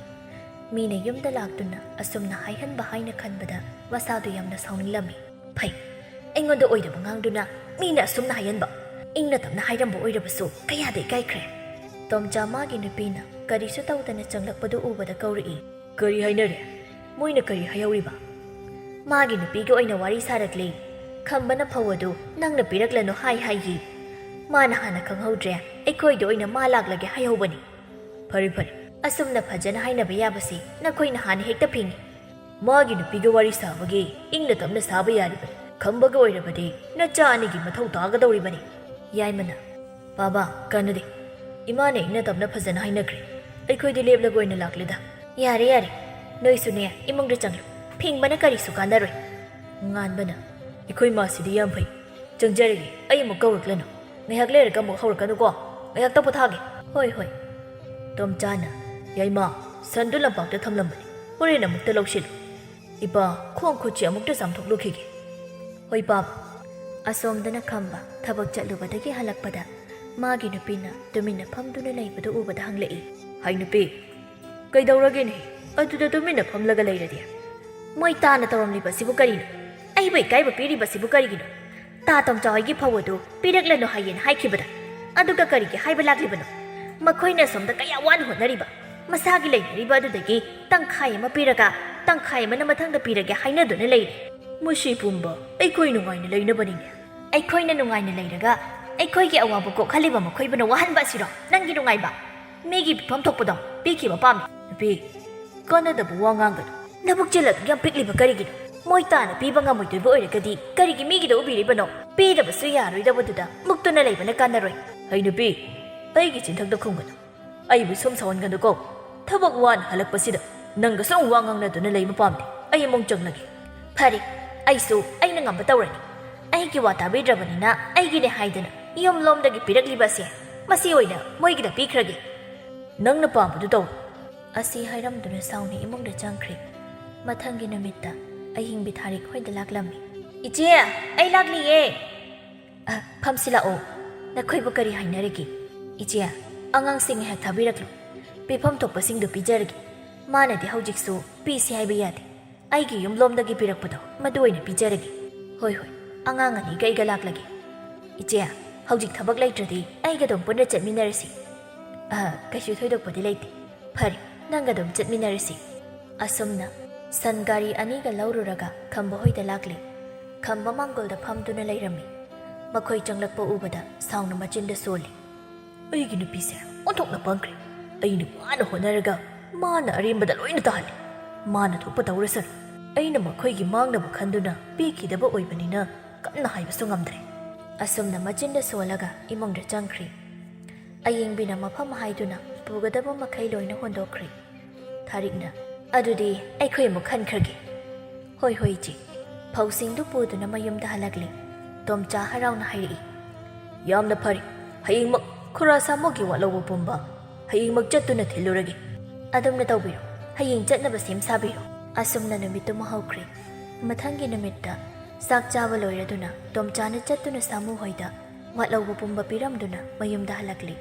ꯃꯤꯅ ꯌꯨꯝꯗ ꯂꯥꯛꯇꯨꯅ ꯑꯁꯨꯝꯅ ꯍꯥꯏꯍꯟꯕ ꯍꯥꯏꯅ ꯈꯟꯕꯗ ꯃꯁꯥꯗꯨ ꯌꯥꯝꯅ ꯁꯥꯎꯅꯤꯡꯂꯝꯃꯤ꯫ ꯐꯩ, ꯑꯩꯉꯣꯟꯗ ꯑꯣꯏꯗꯕ ꯉꯥꯡꯗꯨꯅ ꯃꯤꯅ ꯑꯁꯨꯝꯅ ꯍꯥꯏꯍꯟꯕ꯫ ꯏꯪꯅ ꯇꯞꯅ ꯍꯥꯏꯔꯝꯕ ꯑꯣꯏꯔꯕꯁꯨ ꯀꯌꯥꯗ ꯏꯀꯥꯏꯈ꯭ꯔꯦ꯫ ꯇꯣꯝꯆꯥ ꯃꯥꯒꯤ ꯅꯨꯄꯤꯅ ꯀꯔꯤꯁꯨ ꯇꯧꯗꯅ ꯆꯪꯂꯛꯄꯗꯨ ꯎꯕꯗ ꯀꯧꯔꯛꯏ꯫ ꯀꯔꯤ ꯍꯥꯏꯅꯔꯦ? ꯃꯣꯏꯅ ꯀꯔꯤ ꯍꯥꯏꯍꯧꯔꯤꯕ? ꯃꯥꯒꯤ ꯅꯨꯄꯤꯒꯤ ꯑꯣꯏꯅ ꯋꯥꯔꯤ ꯁꯥꯔꯛꯂꯤ꯫ ꯈꯝꯕꯅ ꯐꯧ ꯑꯗꯨ ꯅꯪꯅ ꯄꯤꯔꯛꯂꯅꯨ ꯍꯥꯏ ꯍꯥꯏꯌꯦ꯫ ꯃꯥꯅ ꯍꯥꯟꯅ ꯈꯪꯍꯧꯗ꯭ꯔꯦ, ꯑꯩꯈꯣꯏꯗ ꯑꯣꯏꯅ ꯃꯥ ꯂꯥꯛꯂꯒꯦ ꯍꯥꯏꯍꯧꯕꯅꯤ꯫ ꯐꯔꯦ, ꯐꯔꯦ꯫ ꯑꯁꯨꯝꯅ ꯐꯖꯅ ꯍꯥꯏꯅꯕ ꯌꯥꯕꯁꯤ ꯅꯈꯣꯏꯅ ꯍꯥꯟꯅ ꯍꯦꯛꯇ ꯐꯤꯡꯏ꯫ ꯃꯥꯒꯤ ꯅꯨꯄꯤꯒ ꯋꯥꯔꯤ ꯁꯥꯕꯒꯤ ꯏꯪꯅ ꯇꯞꯅ ꯁꯥꯕ ꯌꯥꯔꯤꯕꯅꯤ꯫ ꯈꯝꯕꯒ ꯑꯣꯏꯔꯕꯗꯤ ꯅꯆꯥ ꯑꯅꯤꯒꯤ ꯃꯊꯧ ꯇꯥꯒꯗꯧꯔꯤꯕꯅꯤ꯫ ꯌꯥꯏꯃꯅ, ꯄꯥꯕ, ꯀꯥꯟꯅꯗꯦ꯫ ꯏꯃꯥꯅ ꯏꯪꯅ ꯇꯞꯅ ꯐꯖꯅ ꯍꯥꯏꯅꯈ꯭ꯔꯦ꯫ ꯑꯩꯈꯣꯏꯗꯤ ꯂꯦꯞꯂꯒ ꯑꯣꯏꯅ ꯂꯥꯛꯂꯦꯗ꯫ ꯌꯥꯔꯦ, ꯌꯥꯔꯦ꯫ ꯅꯣꯏꯁꯨꯅꯦ, ꯏꯃꯨꯡꯗ ꯆꯪꯂꯨ꯫ ꯐꯤꯡꯕꯅ ꯀꯔꯤꯁꯨ ꯀꯥꯟꯅꯔꯣꯏ꯫ ꯉꯥꯟꯕꯅ, ꯑꯩꯈꯣꯏ ꯃꯥꯁꯤꯗꯤ ꯌꯥꯝ ꯐꯩ꯫ "ꯆꯪꯖꯔꯒꯦ, ꯑꯩ ꯑꯃꯨꯛ ꯀꯧꯔꯛꯂꯅꯨ꯫ ꯉꯥꯏꯍꯥꯛ ꯂꯩꯔꯒ ꯑꯃꯨꯛ ꯍꯧꯔꯛꯀꯅꯨꯀꯣ꯫ ꯉꯥꯏꯍꯥꯛꯇ ꯄꯣꯊꯥꯒꯦ꯫" "ꯍꯣꯏ, ꯍꯣꯏ꯫" ꯇꯣꯝꯆꯥꯅ, "ꯌꯥꯏꯃ, ꯁꯟꯗꯨ ꯂꯝꯄꯥꯛꯇ ꯊꯝꯂꯝꯕꯅꯤ, ꯍꯣꯔꯦꯟ ꯑꯃꯨꯛꯇ ꯂꯧꯁꯤꯜꯂꯨ꯫ ꯏꯄꯥ, ꯈꯣꯡ ꯈꯨꯠꯁꯤ ꯑꯃꯨꯛꯇ ꯆꯥꯝꯊꯣꯛꯂꯨꯈꯤꯒꯦ꯫" "ꯍꯣꯏ, ꯄꯥꯕ꯫" ꯑꯁꯣꯝꯗꯅ ꯈꯝꯕ ꯊꯕꯛ ꯆꯠꯂꯨꯕꯗꯒꯤ ꯍꯜꯂꯛꯄꯗ ꯃꯥꯒꯤ ꯅꯨꯄꯤꯅ ꯇꯨꯃꯤꯟꯅ ꯐꯝꯗꯨꯅ ꯂꯩꯕꯗꯨ ꯎꯕꯗ ꯍꯪꯂꯛꯏ, "ꯍꯩ ꯅꯨꯄꯤ, ꯀꯩꯗꯧꯔꯒꯦꯅꯦ? ꯑꯗꯨꯗ ꯇꯨꯃꯤꯟꯅ ꯐꯝꯂꯒ ꯂꯩꯔꯗꯤ?" "ꯃꯣꯏ ꯇꯥꯅ ꯇꯧꯔꯝꯂꯤꯕꯁꯤꯕꯨ ꯀꯔꯤꯅꯣ? ꯑꯩꯕꯨ ꯏꯀꯥꯏꯕ ꯄꯤꯔꯤꯕꯁꯤꯕꯨ ꯀꯔꯤꯒꯤꯅꯣ? ꯇꯥ ꯇꯣꯝꯆꯥ ꯍꯣꯏꯒꯤ ꯐꯧ ꯑꯗꯨ ꯄꯤꯔꯛꯂꯅꯨ ꯍꯥꯏꯌꯦꯅ ꯍꯥꯏꯈꯤꯕꯗ, ꯑꯗꯨꯒ ꯀꯔꯤꯒꯤ ꯍꯥꯏꯕ ꯂꯥꯛꯂꯤꯕꯅꯣ? ꯃꯈꯣꯏꯅ ꯑꯁꯣꯝꯗ ꯀꯌꯥ ꯋꯥꯅ ꯍꯣꯠꯅꯔꯤꯕ, ꯃꯁꯥꯒꯤ ꯂꯩꯅꯔꯤꯕ ꯑꯗꯨꯗꯒꯤ ꯇꯪꯈꯥꯏ ꯑꯃ ꯄꯤꯔꯒ ꯇꯪꯈꯥꯏ ꯑꯃꯅ ꯃꯊꯪꯗ ꯄꯤꯔꯒꯦ ꯍꯥꯏꯅꯗꯨꯅ ꯂꯩꯔꯦ꯫ ꯃꯁꯤ ꯄꯨꯝꯕ ꯑꯩꯈꯣꯏ ꯅꯨꯡꯉꯥꯏꯅ ꯂꯩꯅꯕꯅꯤꯅꯦ꯫ ꯑꯩꯈꯣꯏꯅ ꯅꯨꯡꯉꯥꯏꯅ ꯂꯩꯔꯒ ꯑꯩꯈꯣꯏꯒꯤ ꯑꯋꯥꯕ ꯀꯣꯛꯍꯜꯂꯤꯕ ꯃꯈꯣꯏꯕꯨꯅ ꯋꯥꯍꯟꯕ ꯑꯁꯤꯔꯣ ꯅꯪꯒꯤ ꯅꯨꯡꯉꯥꯏꯕ? ꯃꯤꯒꯤ ꯄꯤꯐꯝ ꯊꯣꯛꯄꯗꯣ ꯄꯤꯈꯤꯕ ꯄꯥꯝꯃꯤ꯫" "ꯅꯨꯄꯤ, ꯀꯥꯟꯅꯗꯕ ꯋꯥ ꯉꯥꯡꯒꯅꯨ꯫ ꯅꯕꯨꯛ ꯆꯦꯜ ꯑꯗꯨꯛ ꯌꯥꯝ ꯄꯤꯛꯂꯤꯕ ꯀꯔꯤꯒꯤꯅꯣ? ꯃꯣꯏ ꯇꯥꯅ ꯄꯤꯕ ꯉꯝꯃꯣꯏꯗꯣꯏꯕ ꯑꯣꯏꯔꯒꯗꯤ ꯀꯔꯤꯒꯤ ꯃꯤꯒꯤꯗ ꯎꯕꯤꯔꯤꯕꯅꯣ? ꯄꯤꯗꯕꯁꯨ ꯌꯥꯔꯣꯏꯗꯕꯗꯨꯗ ꯃꯨꯛꯇꯨꯅ ꯂꯩꯕꯅ ꯀꯥꯟꯅꯔꯣꯏ꯫" "ꯍꯩ ꯅꯨꯄꯤ, ꯑꯩꯒꯤ ꯆꯤꯟꯊꯛꯇ ꯈꯨꯝꯒꯅꯨ꯫ ꯑꯩꯕꯨ ꯁꯨꯝ ꯁꯥꯎꯍꯟꯒꯅꯨꯀꯣ꯫ ꯊꯕꯛ ꯋꯥꯅ ꯍꯜꯂꯛꯄꯁꯤꯗ ꯅꯪꯒ ꯁꯨꯝ ꯋꯥ ꯉꯥꯡꯅꯗꯨꯅ ꯂꯩꯕ ꯄꯥꯝꯗꯦ꯫ ꯑꯩ ꯑꯃꯨꯛ ꯆꯪꯂꯒꯦ꯫" "ꯐꯔꯦ, ꯑꯩꯁꯨ ꯑꯩꯅ ꯉꯝꯕ ꯇꯧꯔꯅꯤ꯫ ꯑꯩꯒꯤ ꯋꯥ ꯇꯥꯕꯤꯗ꯭ꯔꯕꯅꯤꯅ ꯑꯩꯒꯤꯅꯦ ꯍꯥꯏꯗꯅ ꯌꯨꯝꯂꯣꯝꯗꯒꯤ ꯄꯤꯔꯛꯂꯤꯕ ꯑꯁꯦ ꯃꯁꯤ ꯑꯣꯏꯅ ꯃꯣꯏꯒꯤꯗ ꯄꯤꯈ꯭ꯔꯒꯦ꯫" "ꯅꯪꯅ ꯄꯥꯝꯕꯗꯨ ꯇꯧ꯫" ꯑꯁꯤ ꯍꯥꯏꯔꯝꯗꯨꯅ ꯁꯥꯎꯅ ꯏꯃꯨꯡꯗ ꯆꯪꯈ꯭ꯔꯦ꯫ ꯃꯊꯪꯒꯤ ꯅꯨꯃꯤꯠꯇ ꯑꯍꯤꯡꯕꯤ ꯊꯥꯔꯤꯛ ꯍꯣꯏꯗ ꯂꯥꯛꯂꯝꯃꯤ꯫ "ꯏꯆꯦ, ꯑꯩ ꯂꯥꯛꯂꯤꯌꯦ꯫" "ꯑ, ꯐꯝꯁꯤꯜꯂꯛꯑꯣ꯫ ꯅꯈꯣꯏꯕꯨ ꯀꯔꯤ ꯍꯥꯏꯅꯔꯒꯦ?" "ꯏꯆꯦ, ꯑꯉꯥꯡꯁꯤꯡ ꯉꯥꯏꯍꯥꯛ ꯊꯥꯕꯤꯔꯛꯂꯣ꯫ ꯄꯤꯐꯝ ꯊꯣꯛꯄꯁꯤꯡꯗꯨ ꯄꯤꯖꯔꯒꯦ꯫ ꯃꯥꯅꯗꯤ ꯍꯧꯖꯤꯛꯁꯨ ꯄꯤꯁꯤ ꯍꯥꯏꯕ ꯌꯥꯗꯦ꯫ ꯑꯩꯒꯤ ꯌꯨꯝꯂꯣꯝꯗꯒꯤ ꯄꯤꯔꯛꯄꯗꯣ ꯃꯗꯨ ꯑꯣꯏꯅ ꯄꯤꯖꯔꯒꯦ꯫" "ꯍꯣꯏ, ꯍꯣꯏ, ꯑꯉꯥꯡ ꯑꯅꯤꯒ ꯑꯩꯒ ꯂꯥꯛꯂꯒꯦ꯫" "ꯏꯆꯦ, ꯍꯧꯖꯤꯛ ꯊꯕꯛ ꯂꯩꯇ꯭ꯔꯗꯤ ꯑꯩꯒ ꯑꯗꯨꯝ ꯄꯨꯟꯅ ꯆꯠꯃꯤꯟꯅꯔꯁꯤ꯫" "ꯑ, ꯀꯩꯁꯨ ꯊꯣꯏꯗꯣꯛꯄꯗꯤ ꯂꯩꯇꯦ꯫ ꯐꯔꯦ, ꯅꯪꯒ ꯑꯗꯨꯝ ꯆꯠꯃꯤꯟꯅꯔꯁꯤ꯫" ꯑꯁꯨꯝꯅ ꯁꯟ ꯒꯥꯔꯤ ꯑꯅꯤꯒ ꯂꯧꯔꯨꯔꯒ ꯈꯝꯕ ꯍꯣꯏꯗ ꯂꯥꯛꯂꯦ꯫ ꯈꯝꯕ ꯃꯥꯡꯒꯣꯜꯗ ꯐꯝꯗꯨꯅ ꯂꯩꯔꯝꯃꯤ꯫ ꯃꯈꯣꯏ ꯆꯪꯂꯛꯄ ꯎꯕꯗ ꯁꯥꯎꯅ ꯃꯆꯤꯟꯗ ꯁꯣꯜꯂꯤ꯫ "ꯑꯩꯒꯤ ꯅꯨꯄꯤꯁꯦ ꯑꯣꯟꯊꯣꯛꯅ ꯄꯪꯈ꯭ꯔꯦ꯫ ꯑꯩꯅ ꯋꯥꯅ ꯍꯣꯠꯅꯔꯒ ꯃꯥꯅ ꯑꯔꯦꯝꯕꯗ ꯂꯣꯏꯅ ꯇꯥꯍꯜꯂꯦ꯫ ꯃꯥꯅ ꯊꯣꯛꯄ ꯇꯧꯔꯁꯅꯨ꯫ ꯑꯩꯅ ꯃꯈꯣꯏꯒꯤ ꯃꯥꯡꯅꯕ ꯈꯟꯗꯨꯅ ꯄꯤꯈꯤꯗꯕ ꯑꯣꯏꯕꯅꯤꯅ ꯀꯟꯅ ꯍꯥꯏꯕꯁꯨ ꯉꯝꯗ꯭ꯔꯦ꯫" ꯑꯁꯨꯝꯅ ꯃꯆꯤꯟꯗ ꯁꯣꯜꯂꯒ ꯏꯃꯨꯡꯗ ꯆꯪꯈ꯭ꯔꯤ꯫ ꯑꯌꯤꯡꯕꯤꯅ ꯃꯐꯝ ꯍꯥꯏꯗꯨꯅ ꯄꯨꯒꯗꯕ ꯃꯈꯩ ꯂꯣꯏꯅ ꯍꯣꯟꯗꯣꯛꯈ꯭ꯔꯤ꯫ ꯊꯥꯔꯤꯛꯅ, "ꯑꯗꯨꯗꯤ ꯑꯩꯈꯣꯏ ꯑꯃꯨꯛ ꯍꯟꯈ꯭ꯔꯒꯦ꯫" "ꯍꯣꯏ, ꯍꯣꯏ, ꯏꯆꯦ꯫" ꯐꯧꯁꯤꯡꯗꯨ ꯄꯨꯗꯨꯅ ꯃꯌꯨꯝꯗ ꯍꯜꯂꯛꯂꯤ꯫ ꯇꯣꯝꯆꯥ ꯍꯔꯥꯎꯅ ꯍꯥꯏꯔꯛꯏ꯫ "ꯌꯥꯝꯅ ꯐꯔꯦ꯫ ꯍꯌꯦꯡꯃꯛ ꯈꯨꯔꯥ ꯁꯥꯃꯨꯒꯤ ꯋꯥꯠꯍꯧꯕ ꯄꯨꯝꯕ ꯍꯌꯦꯡꯃꯛ ꯆꯠꯇꯨꯅ ꯊꯤꯜꯂꯨꯔꯒꯦ꯫ ꯑꯗꯨꯝꯅ ꯇꯧꯕꯤꯔꯣ꯫ ꯍꯌꯦꯡ ꯆꯠꯅꯕ ꯁꯦꯝ ꯁꯥꯕꯤꯔꯣ꯫" ꯑꯁꯨꯝꯅ ꯅꯨꯃꯤꯠꯇꯨꯃ ꯍꯧꯈ꯭ꯔꯦ꯫ ꯃꯊꯪꯒꯤ ꯅꯨꯃꯤꯠꯇ ꯆꯥꯛ ꯆꯥꯕ ꯂꯣꯏꯔꯗꯨꯅ ꯇꯣꯝꯆꯥꯅ ꯆꯠꯇꯨꯅ ꯁꯥꯃꯨ ꯍꯣꯏꯗ ꯋꯥꯠꯍꯧꯕ ꯄꯨꯝꯕ ꯄꯤꯔꯝꯗꯨꯅ ꯃꯌꯨꯝꯗ ꯍꯜꯂꯛꯂꯤ꯫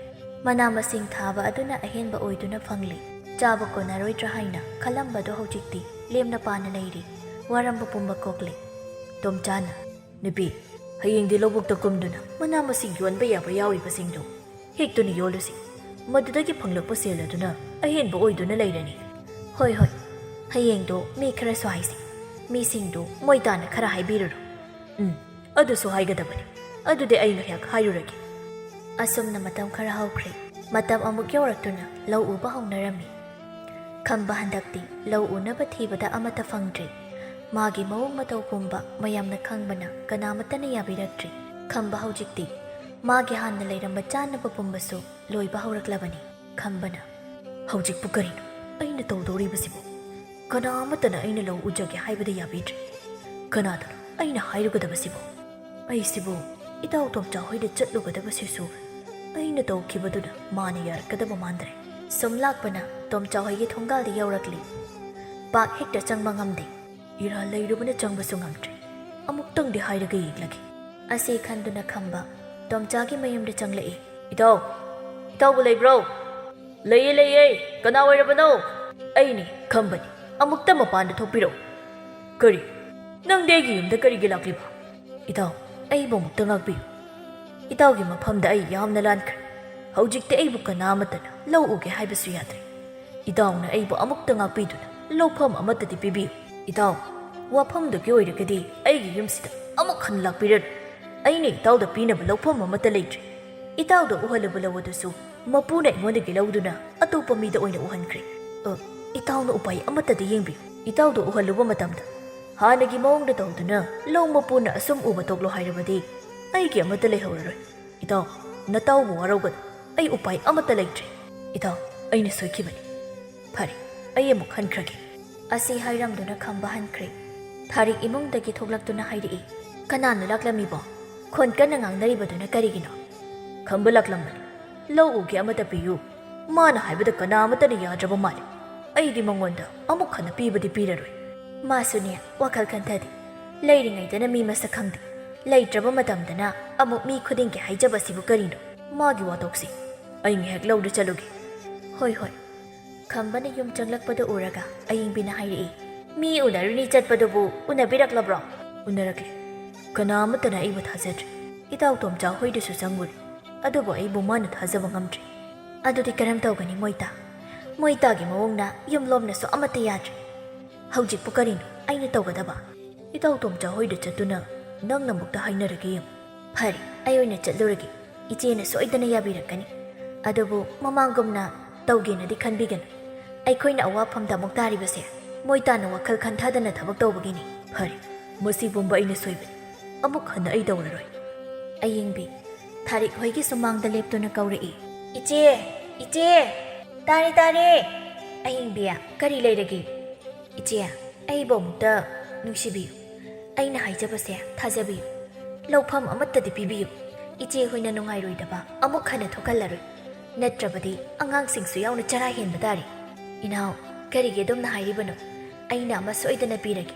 ꯃꯅꯥ ꯃꯁꯤꯡ ꯊꯥꯕ ꯑꯗꯨꯅ ꯑꯍꯦꯟꯕ ꯑꯣꯏꯗꯨꯅ ꯐꯪꯂꯤ꯫ ꯆꯥꯕ ꯀꯣꯟꯅꯔꯣꯏꯗ꯭ꯔꯥ ꯍꯥꯏꯅ ꯈꯜꯂꯝꯕꯗꯣ ꯍꯧꯖꯤꯛꯇꯤ ꯂꯦꯝꯅ ꯄꯥꯅ ꯂꯩꯔꯤ꯫ ꯋꯥꯔꯝꯕ ꯄꯨꯝꯕ ꯀꯣꯛꯂꯤ꯫ ꯇꯣꯝꯆꯥꯅ, "ꯅꯨꯄꯤ, ꯍꯌꯦꯡꯗꯤ ꯂꯧꯕꯨꯛꯇ ꯀꯨꯝꯗꯨꯅ ꯃꯅꯥ ꯃꯁꯤꯡ ꯌꯣꯟꯕ ꯌꯥꯕ ꯌꯥꯎꯔꯤꯕꯁꯤꯡꯗꯨ ꯍꯦꯛꯇꯨꯅ ꯌꯣꯜꯂꯨꯁꯤ꯫ ꯃꯗꯨꯗꯒꯤ ꯐꯪꯂꯛꯄ ꯁꯦꯜ ꯑꯗꯨꯅ ꯑꯍꯦꯟꯕ ꯑꯣꯏꯗꯨꯅ ꯂꯩꯔꯅꯤ꯫" "ꯍꯣꯏ, ꯍꯣꯏ꯫ ꯍꯌꯦꯡꯗꯣ ꯃꯤ ꯈꯔꯁꯨ ꯍꯥꯏꯁꯤ꯫ ꯃꯤꯁꯤꯡꯗꯨ ꯃꯣꯏ ꯇꯥꯅ ꯈꯔ ꯍꯥꯏꯕꯤꯔꯨꯔꯣ꯫" "ꯎꯝ, ꯑꯗꯨꯁꯨ ꯍꯥꯏꯒꯗꯕꯅꯤ꯫ ꯑꯗꯨꯗꯤ ꯑꯩ ꯉꯥꯏꯍꯥꯛ ꯍꯥꯏꯔꯨꯔꯒꯦ꯫" ꯑꯁꯨꯝꯅ ꯃꯇꯝ ꯈꯔ ꯍꯧꯈ꯭ꯔꯦ꯫ ꯃꯇꯝ ꯑꯃꯨꯛ ꯌꯧꯔꯛꯇꯨꯅ ꯂꯧ ꯎꯕ ꯍꯧꯅꯔꯝꯃꯤ꯫ ꯈꯝꯕ ꯍꯟꯗꯛꯇꯤ ꯂꯧ ꯎꯅꯕ ꯊꯤꯕꯗ ꯑꯃꯠꯇ ꯐꯪꯗ꯭ꯔꯦ꯫ ꯃꯥꯒꯤ ꯃꯑꯣꯡ ꯃꯇꯧ ꯄꯨꯝꯕ ꯃꯌꯥꯝꯅ ꯈꯪꯕꯅ ꯀꯅꯥꯃꯠꯇꯅ ꯌꯥꯕꯤꯔꯛꯇ꯭ꯔꯦ꯫ ꯈꯝꯕ ꯍꯧꯖꯤꯛꯇꯤ ꯃꯥꯒꯤ ꯍꯥꯟꯅ ꯂꯩꯔꯝꯕ ꯆꯥꯅꯕ ꯄꯨꯝꯕꯁꯨ ꯂꯣꯏꯕ ꯍꯧꯔꯛꯂꯕꯅꯤ꯫ ꯈꯝꯕꯅ, "ꯍꯧꯖꯤꯛꯄꯨ ꯀꯔꯤꯅꯣ ꯑꯩꯅ ꯇꯧꯗꯧꯔꯤꯕꯁꯤꯕꯨ? ꯀꯅꯥ ꯑꯃꯠꯇꯅ ꯑꯩꯅ ꯂꯧ ꯎꯖꯒꯦ ꯍꯥꯏꯕꯗ ꯌꯥꯕꯤꯗ꯭ꯔꯦ꯫ ꯀꯅꯥꯗꯅꯣ ꯑꯩꯅ ꯍꯥꯏꯔꯨꯒꯗꯕꯁꯤꯕꯨ? ꯑꯩꯁꯤꯕꯨ ꯏꯇꯥꯎ ꯇꯣꯝꯆꯥ ꯍꯣꯏꯗ ꯆꯠꯂꯨꯒꯗꯕꯁꯤꯁꯨ ꯑꯩꯅ ꯇꯧꯈꯤꯕꯗꯨꯅ ꯃꯥꯅ ꯌꯥꯔꯛꯀꯗꯕ ꯃꯥꯟꯗ꯭ꯔꯦ꯫" ꯁꯨꯝ ꯂꯥꯛꯄꯅ ꯇꯣꯝꯆꯥ ꯍꯣꯏꯒꯤ ꯊꯣꯡꯒꯥꯜꯗ ꯌꯧꯔꯛꯂꯤ꯫ ꯄꯥꯛ ꯍꯦꯛꯇ ꯆꯪꯕ ꯉꯝꯗꯦ꯫ ꯏꯔꯥꯜ ꯂꯩꯔꯨꯕꯅ ꯆꯪꯕꯁꯨ ꯉꯝꯗ꯭ꯔꯦ꯫ ꯑꯃꯨꯛꯇꯪꯗꯤ ꯍꯥꯏꯔꯒ ꯌꯦꯡꯂꯒꯦ꯫ ꯑꯁꯤ ꯈꯟꯗꯨꯅ ꯈꯝꯕ ꯇꯣꯝꯆꯥꯒꯤ ꯃꯌꯨꯝꯗ ꯆꯪꯂꯛꯏ꯫ "ꯏꯇꯥꯎ, ꯏꯇꯥꯎꯕꯨ ꯂꯩꯕ꯭ꯔꯣ?" "ꯂꯩꯌꯦ, ꯂꯩꯌꯦ꯫ ꯀꯅꯥ ꯑꯣꯏꯔꯕꯅꯣ?" "ꯑꯩꯅꯤ, ꯈꯝꯕꯅꯤ꯫ ꯑꯃꯨꯛꯇ ꯃꯄꯥꯟꯗ ꯊꯣꯛꯄꯤꯔꯛꯎ꯫" "ꯀꯔꯤ? ꯅꯪꯗꯤ ꯑꯩꯒꯤ ꯌꯨꯝꯗ ꯀꯔꯤꯒꯤ ꯂꯥꯛꯂꯤꯕ?" "ꯏꯇꯥꯎ, ꯑꯩꯕꯨ ꯑꯃꯨꯛꯇ ꯉꯥꯛꯄꯤꯌꯨ꯫ ꯏꯇꯥꯎꯒꯤ ꯃꯐꯝꯗ ꯑꯩ ꯌꯥꯝꯅ ꯂꯥꯟꯈ꯭ꯔꯦ꯫ ꯍꯧꯖꯤꯛꯇꯤ ꯑꯩꯕꯨ ꯀꯅꯥ ꯑꯃꯠꯇꯅ ꯂꯧ ꯎꯒꯦ ꯍꯥꯏꯕꯁꯨ ꯌꯥꯗ꯭ꯔꯦ꯫ ꯏꯇꯥꯎꯅ ꯑꯩꯕꯨ ꯑꯃꯨꯛꯇ ꯉꯥꯛꯄꯤꯗꯨꯅ ꯂꯧꯐꯝ ꯑꯃꯠꯇꯗꯤ ꯄꯤꯕꯤꯌꯨ꯫" "ꯏꯇꯥꯎ, ꯋꯥꯐꯝꯗꯨꯒꯤ ꯑꯣꯏꯔꯒꯗꯤ ꯑꯩꯒꯤ ꯌꯨꯝꯁꯤꯗ ꯑꯃꯨꯛ ꯍꯟꯅ ꯂꯥꯛꯄꯤꯔꯅꯨ꯫ ꯑꯩꯅ ꯏꯇꯥꯎꯗ ꯄꯤꯅꯕ ꯂꯧꯐꯝ ꯑꯃꯠꯇ ꯂꯩꯇ꯭ꯔꯦ꯫ ꯏꯇꯥꯎꯗ ꯎꯍꯜꯂꯨꯕ ꯂꯧ ꯑꯗꯨꯁꯨ ꯃꯄꯨꯅ ꯑꯩꯉꯣꯟꯗꯒꯤ ꯂꯧꯗꯨꯅ ꯑꯇꯣꯞꯄ ꯃꯤꯗ ꯑꯣꯏꯅ ꯎꯍꯟꯈ꯭ꯔꯦ꯫ ꯑ, ꯏꯇꯥꯎꯅ ꯎꯄꯥꯏ ꯑꯃꯠꯇꯗꯤ ꯌꯦꯡꯕꯤꯌꯨ꯫ ꯏꯇꯥꯎꯗ ꯎꯍꯜꯂꯨꯕ ꯃꯇꯝꯗ ꯍꯥꯟꯅꯒꯤ ꯃꯑꯣꯡꯗ ꯇꯧꯗꯨꯅ ꯂꯧ ꯃꯄꯨꯅ ꯑꯁꯨꯝ ꯎꯕ ꯇꯣꯛꯂꯣ ꯍꯥꯏꯔꯕꯗꯤ ꯑꯩꯒꯤ ꯑꯃꯠꯇ ꯂꯩꯍꯧꯔꯔꯣꯏ꯫ ꯏꯇꯥꯎ, ꯅꯇꯥꯎꯕꯨ ꯋꯥꯔꯧꯒꯅꯨ꯫ ꯑꯩ ꯎꯄꯥꯏ ꯑꯃꯠꯇ ꯂꯩꯇ꯭ꯔꯦ꯫ ꯏꯇꯥꯎ, ꯑꯩꯅ ꯁꯣꯏꯈꯤꯕꯅꯤ꯫ ꯐꯔꯦ, ꯑꯩ ꯑꯃꯨꯛ ꯍꯟꯈ꯭ꯔꯒꯦ꯫" ꯑꯁꯤ ꯍꯥꯏꯔꯝꯗꯨꯅ ꯈꯝꯕ ꯍꯟꯈ꯭ꯔꯦ꯫ ꯊꯥꯔꯤꯛ ꯏꯃꯨꯡꯗꯒꯤ ꯊꯣꯛꯂꯛꯇꯨꯅ ꯍꯥꯏꯔꯛꯏ, "ꯀꯅꯥꯅꯣ ꯂꯥꯛꯂꯝꯃꯤꯕꯣ?" ꯈꯣꯟ ꯀꯟꯅ ꯉꯥꯡꯅꯔꯤꯕꯗꯨꯅ ꯀꯔꯤꯒꯤꯅꯣ? ꯈꯝꯕ ꯂꯥꯛꯂꯝꯕꯅꯤ꯫ "ꯂꯧ ꯎꯒꯦ ꯑꯃꯇ ꯄꯤꯌꯨ꯫ ꯃꯥꯅ ꯍꯥꯏꯕꯗ ꯀꯅꯥ ꯑꯃꯠꯇꯅ ꯌꯥꯗ꯭ꯔꯕ ꯃꯥꯜꯂꯤ꯫ ꯑꯩꯗꯤ ꯃꯉꯣꯟꯗ ꯑꯃꯨꯛ ꯍꯟꯅ ꯄꯤꯕꯗꯤ ꯄꯤꯔꯔꯣꯏ꯫" ꯃꯥꯁꯨꯅꯦ, ꯋꯥꯈꯜ ꯈꯟꯊꯗꯦ꯫ ꯂꯩꯔꯤꯉꯩꯗꯅ ꯃꯤ ꯃꯁꯛ ꯈꯪꯗꯦ, ꯂꯩꯇ꯭ꯔꯕ ꯃꯇꯝꯗꯅ ꯑꯃꯨꯛ ꯃꯤ ꯈꯨꯗꯤꯡꯒꯤ ꯍꯥꯏꯖꯕꯁꯤꯕꯨ ꯀꯔꯤꯅꯣ? ꯃꯥꯒꯤ ꯋꯥꯊꯣꯛꯁꯤ꯫ "ꯑꯩ ꯉꯥꯏꯍꯥꯛ ꯂꯧꯗ ꯆꯠꯂꯨꯒꯦ꯫" "ꯍꯣꯏ, ꯍꯣꯏ꯫" ꯈꯝꯕꯅ ꯌꯨꯝ ꯆꯪꯂꯛꯄꯗꯨ ꯎꯔꯒ ꯑꯌꯤꯡꯕꯤꯅ ꯍꯥꯏꯔꯛꯏ, "ꯃꯤ ꯎꯅꯔꯨꯅꯤ ꯆꯠꯄꯗꯨꯕꯨ ꯎꯅꯕꯤꯔꯛꯂꯕ꯭ꯔꯣ?" "ꯎꯅꯔꯛꯂꯦ꯫ ꯀꯅꯥ ꯑꯃꯠꯇꯅ ꯑꯩꯕꯨ ꯊꯥꯖꯗ꯭ꯔꯦ꯫ ꯏꯇꯥꯎ ꯇꯣꯝꯆꯥ ꯍꯣꯏꯗꯁꯨ ꯆꯪꯉꯨꯔꯦ, ꯑꯗꯨꯕꯨ ꯑꯩꯕꯨ ꯃꯥꯅ ꯊꯥꯖꯕ ꯉꯝꯗ꯭ꯔꯦ꯫" "ꯑꯗꯨꯗꯤ ꯀꯔꯝ ꯇꯧꯒꯅꯤ ꯃꯣꯏꯇꯥ? ꯃꯣꯏꯇꯥꯒꯤ ꯃꯑꯣꯡꯅ ꯌꯨꯝꯂꯣꯝꯅꯁꯨ ꯑꯃꯠꯇ ꯌꯥꯗ꯭ꯔꯦ꯫ ꯍꯧꯖꯤꯛꯄꯨ ꯀꯔꯤꯅꯣ ꯑꯩꯅ ꯇꯧꯒꯗꯕ?" "ꯏꯇꯥꯎ ꯇꯣꯝꯆꯥ ꯍꯣꯏꯗ ꯆꯠꯇꯨꯅ ꯅꯪꯅ ꯑꯃꯨꯛꯇ ꯍꯥꯏꯅꯔꯒꯦ ꯌꯦꯡꯉꯨ꯫" "ꯐꯔꯦ, ꯑꯩ ꯑꯣꯏꯅ ꯆꯠꯂꯨꯔꯒꯦ꯫ ꯏꯆꯦꯅ ꯁꯣꯏꯗꯅ ꯌꯥꯕꯤꯔꯛꯀꯅꯤ꯫ ꯑꯗꯨꯕꯨ ꯃꯃꯥꯡꯒꯨꯝꯅ ꯇꯧꯒꯦꯅꯗꯤ ꯈꯟꯕꯤꯒꯅꯨ꯫ ꯑꯩꯈꯣꯏꯅ ꯑꯋꯥꯐꯝꯗ ꯑꯃꯨꯛ ꯇꯥꯔꯤꯕꯁꯦ ꯃꯣꯏꯇꯥꯅ ꯋꯥꯈꯜ ꯈꯟꯊꯗꯅ ꯊꯕꯛ ꯇꯧꯕꯒꯤꯅꯤ꯫" "ꯐꯔꯦ, ꯃꯁꯤ ꯄꯨꯝꯕ ꯑꯩꯅ ꯁꯣꯏꯕꯅꯤ꯫ ꯑꯃꯨꯛ ꯍꯟꯅ ꯑꯩ ꯇꯧꯔꯔꯣꯏ꯫" ꯑꯌꯤꯡꯕꯤ ꯊꯥꯔꯤꯛ ꯍꯣꯏꯒꯤ ꯁꯨꯃꯥꯡꯗ ꯂꯦꯞꯇꯨꯅ ꯀꯧꯔꯛꯏ, "ꯏꯆꯦ! ꯏꯆꯦ!" "ꯇꯥꯔꯦ, ꯇꯥꯔꯦ!" "ꯑꯌꯤꯡꯕꯤ, ꯀꯔꯤ ꯂꯩꯔꯒꯦ?" "ꯏꯆꯦ, ꯑꯩꯕꯨ ꯑꯃꯨꯛꯇ ꯅꯨꯡꯁꯤꯕꯤꯌꯨ꯫ ꯑꯩꯅ ꯍꯥꯏꯖꯕꯁꯦ ꯊꯥꯖꯕꯤꯌꯨ꯫ ꯂꯧꯐꯝ ꯑꯃꯠꯇꯗꯤ ꯄꯤꯕꯤꯌꯨ꯫ ꯏꯆꯦ ꯍꯣꯏꯅ ꯅꯨꯡꯉꯥꯏꯔꯣꯏꯗꯕ ꯑꯃꯨꯛ ꯍꯟꯅ ꯊꯣꯛꯍꯜꯂꯔꯣꯏ꯫ ꯅꯠꯇ꯭ꯔꯕꯗꯤ ꯑꯉꯥꯡꯁꯤꯡꯁꯨ ꯌꯥꯎꯅ ꯆꯔꯥ ꯍꯦꯟꯕ ꯇꯥꯔꯦ꯫" "ꯏꯅꯥꯎ, ꯀꯔꯤꯒꯤ ꯑꯗꯨꯝꯅ ꯍꯥꯏꯔꯤꯕꯅꯣ? ꯑꯩꯅ ꯑꯃ ꯁꯣꯏꯗꯅ ꯄꯤꯔꯒꯦ꯫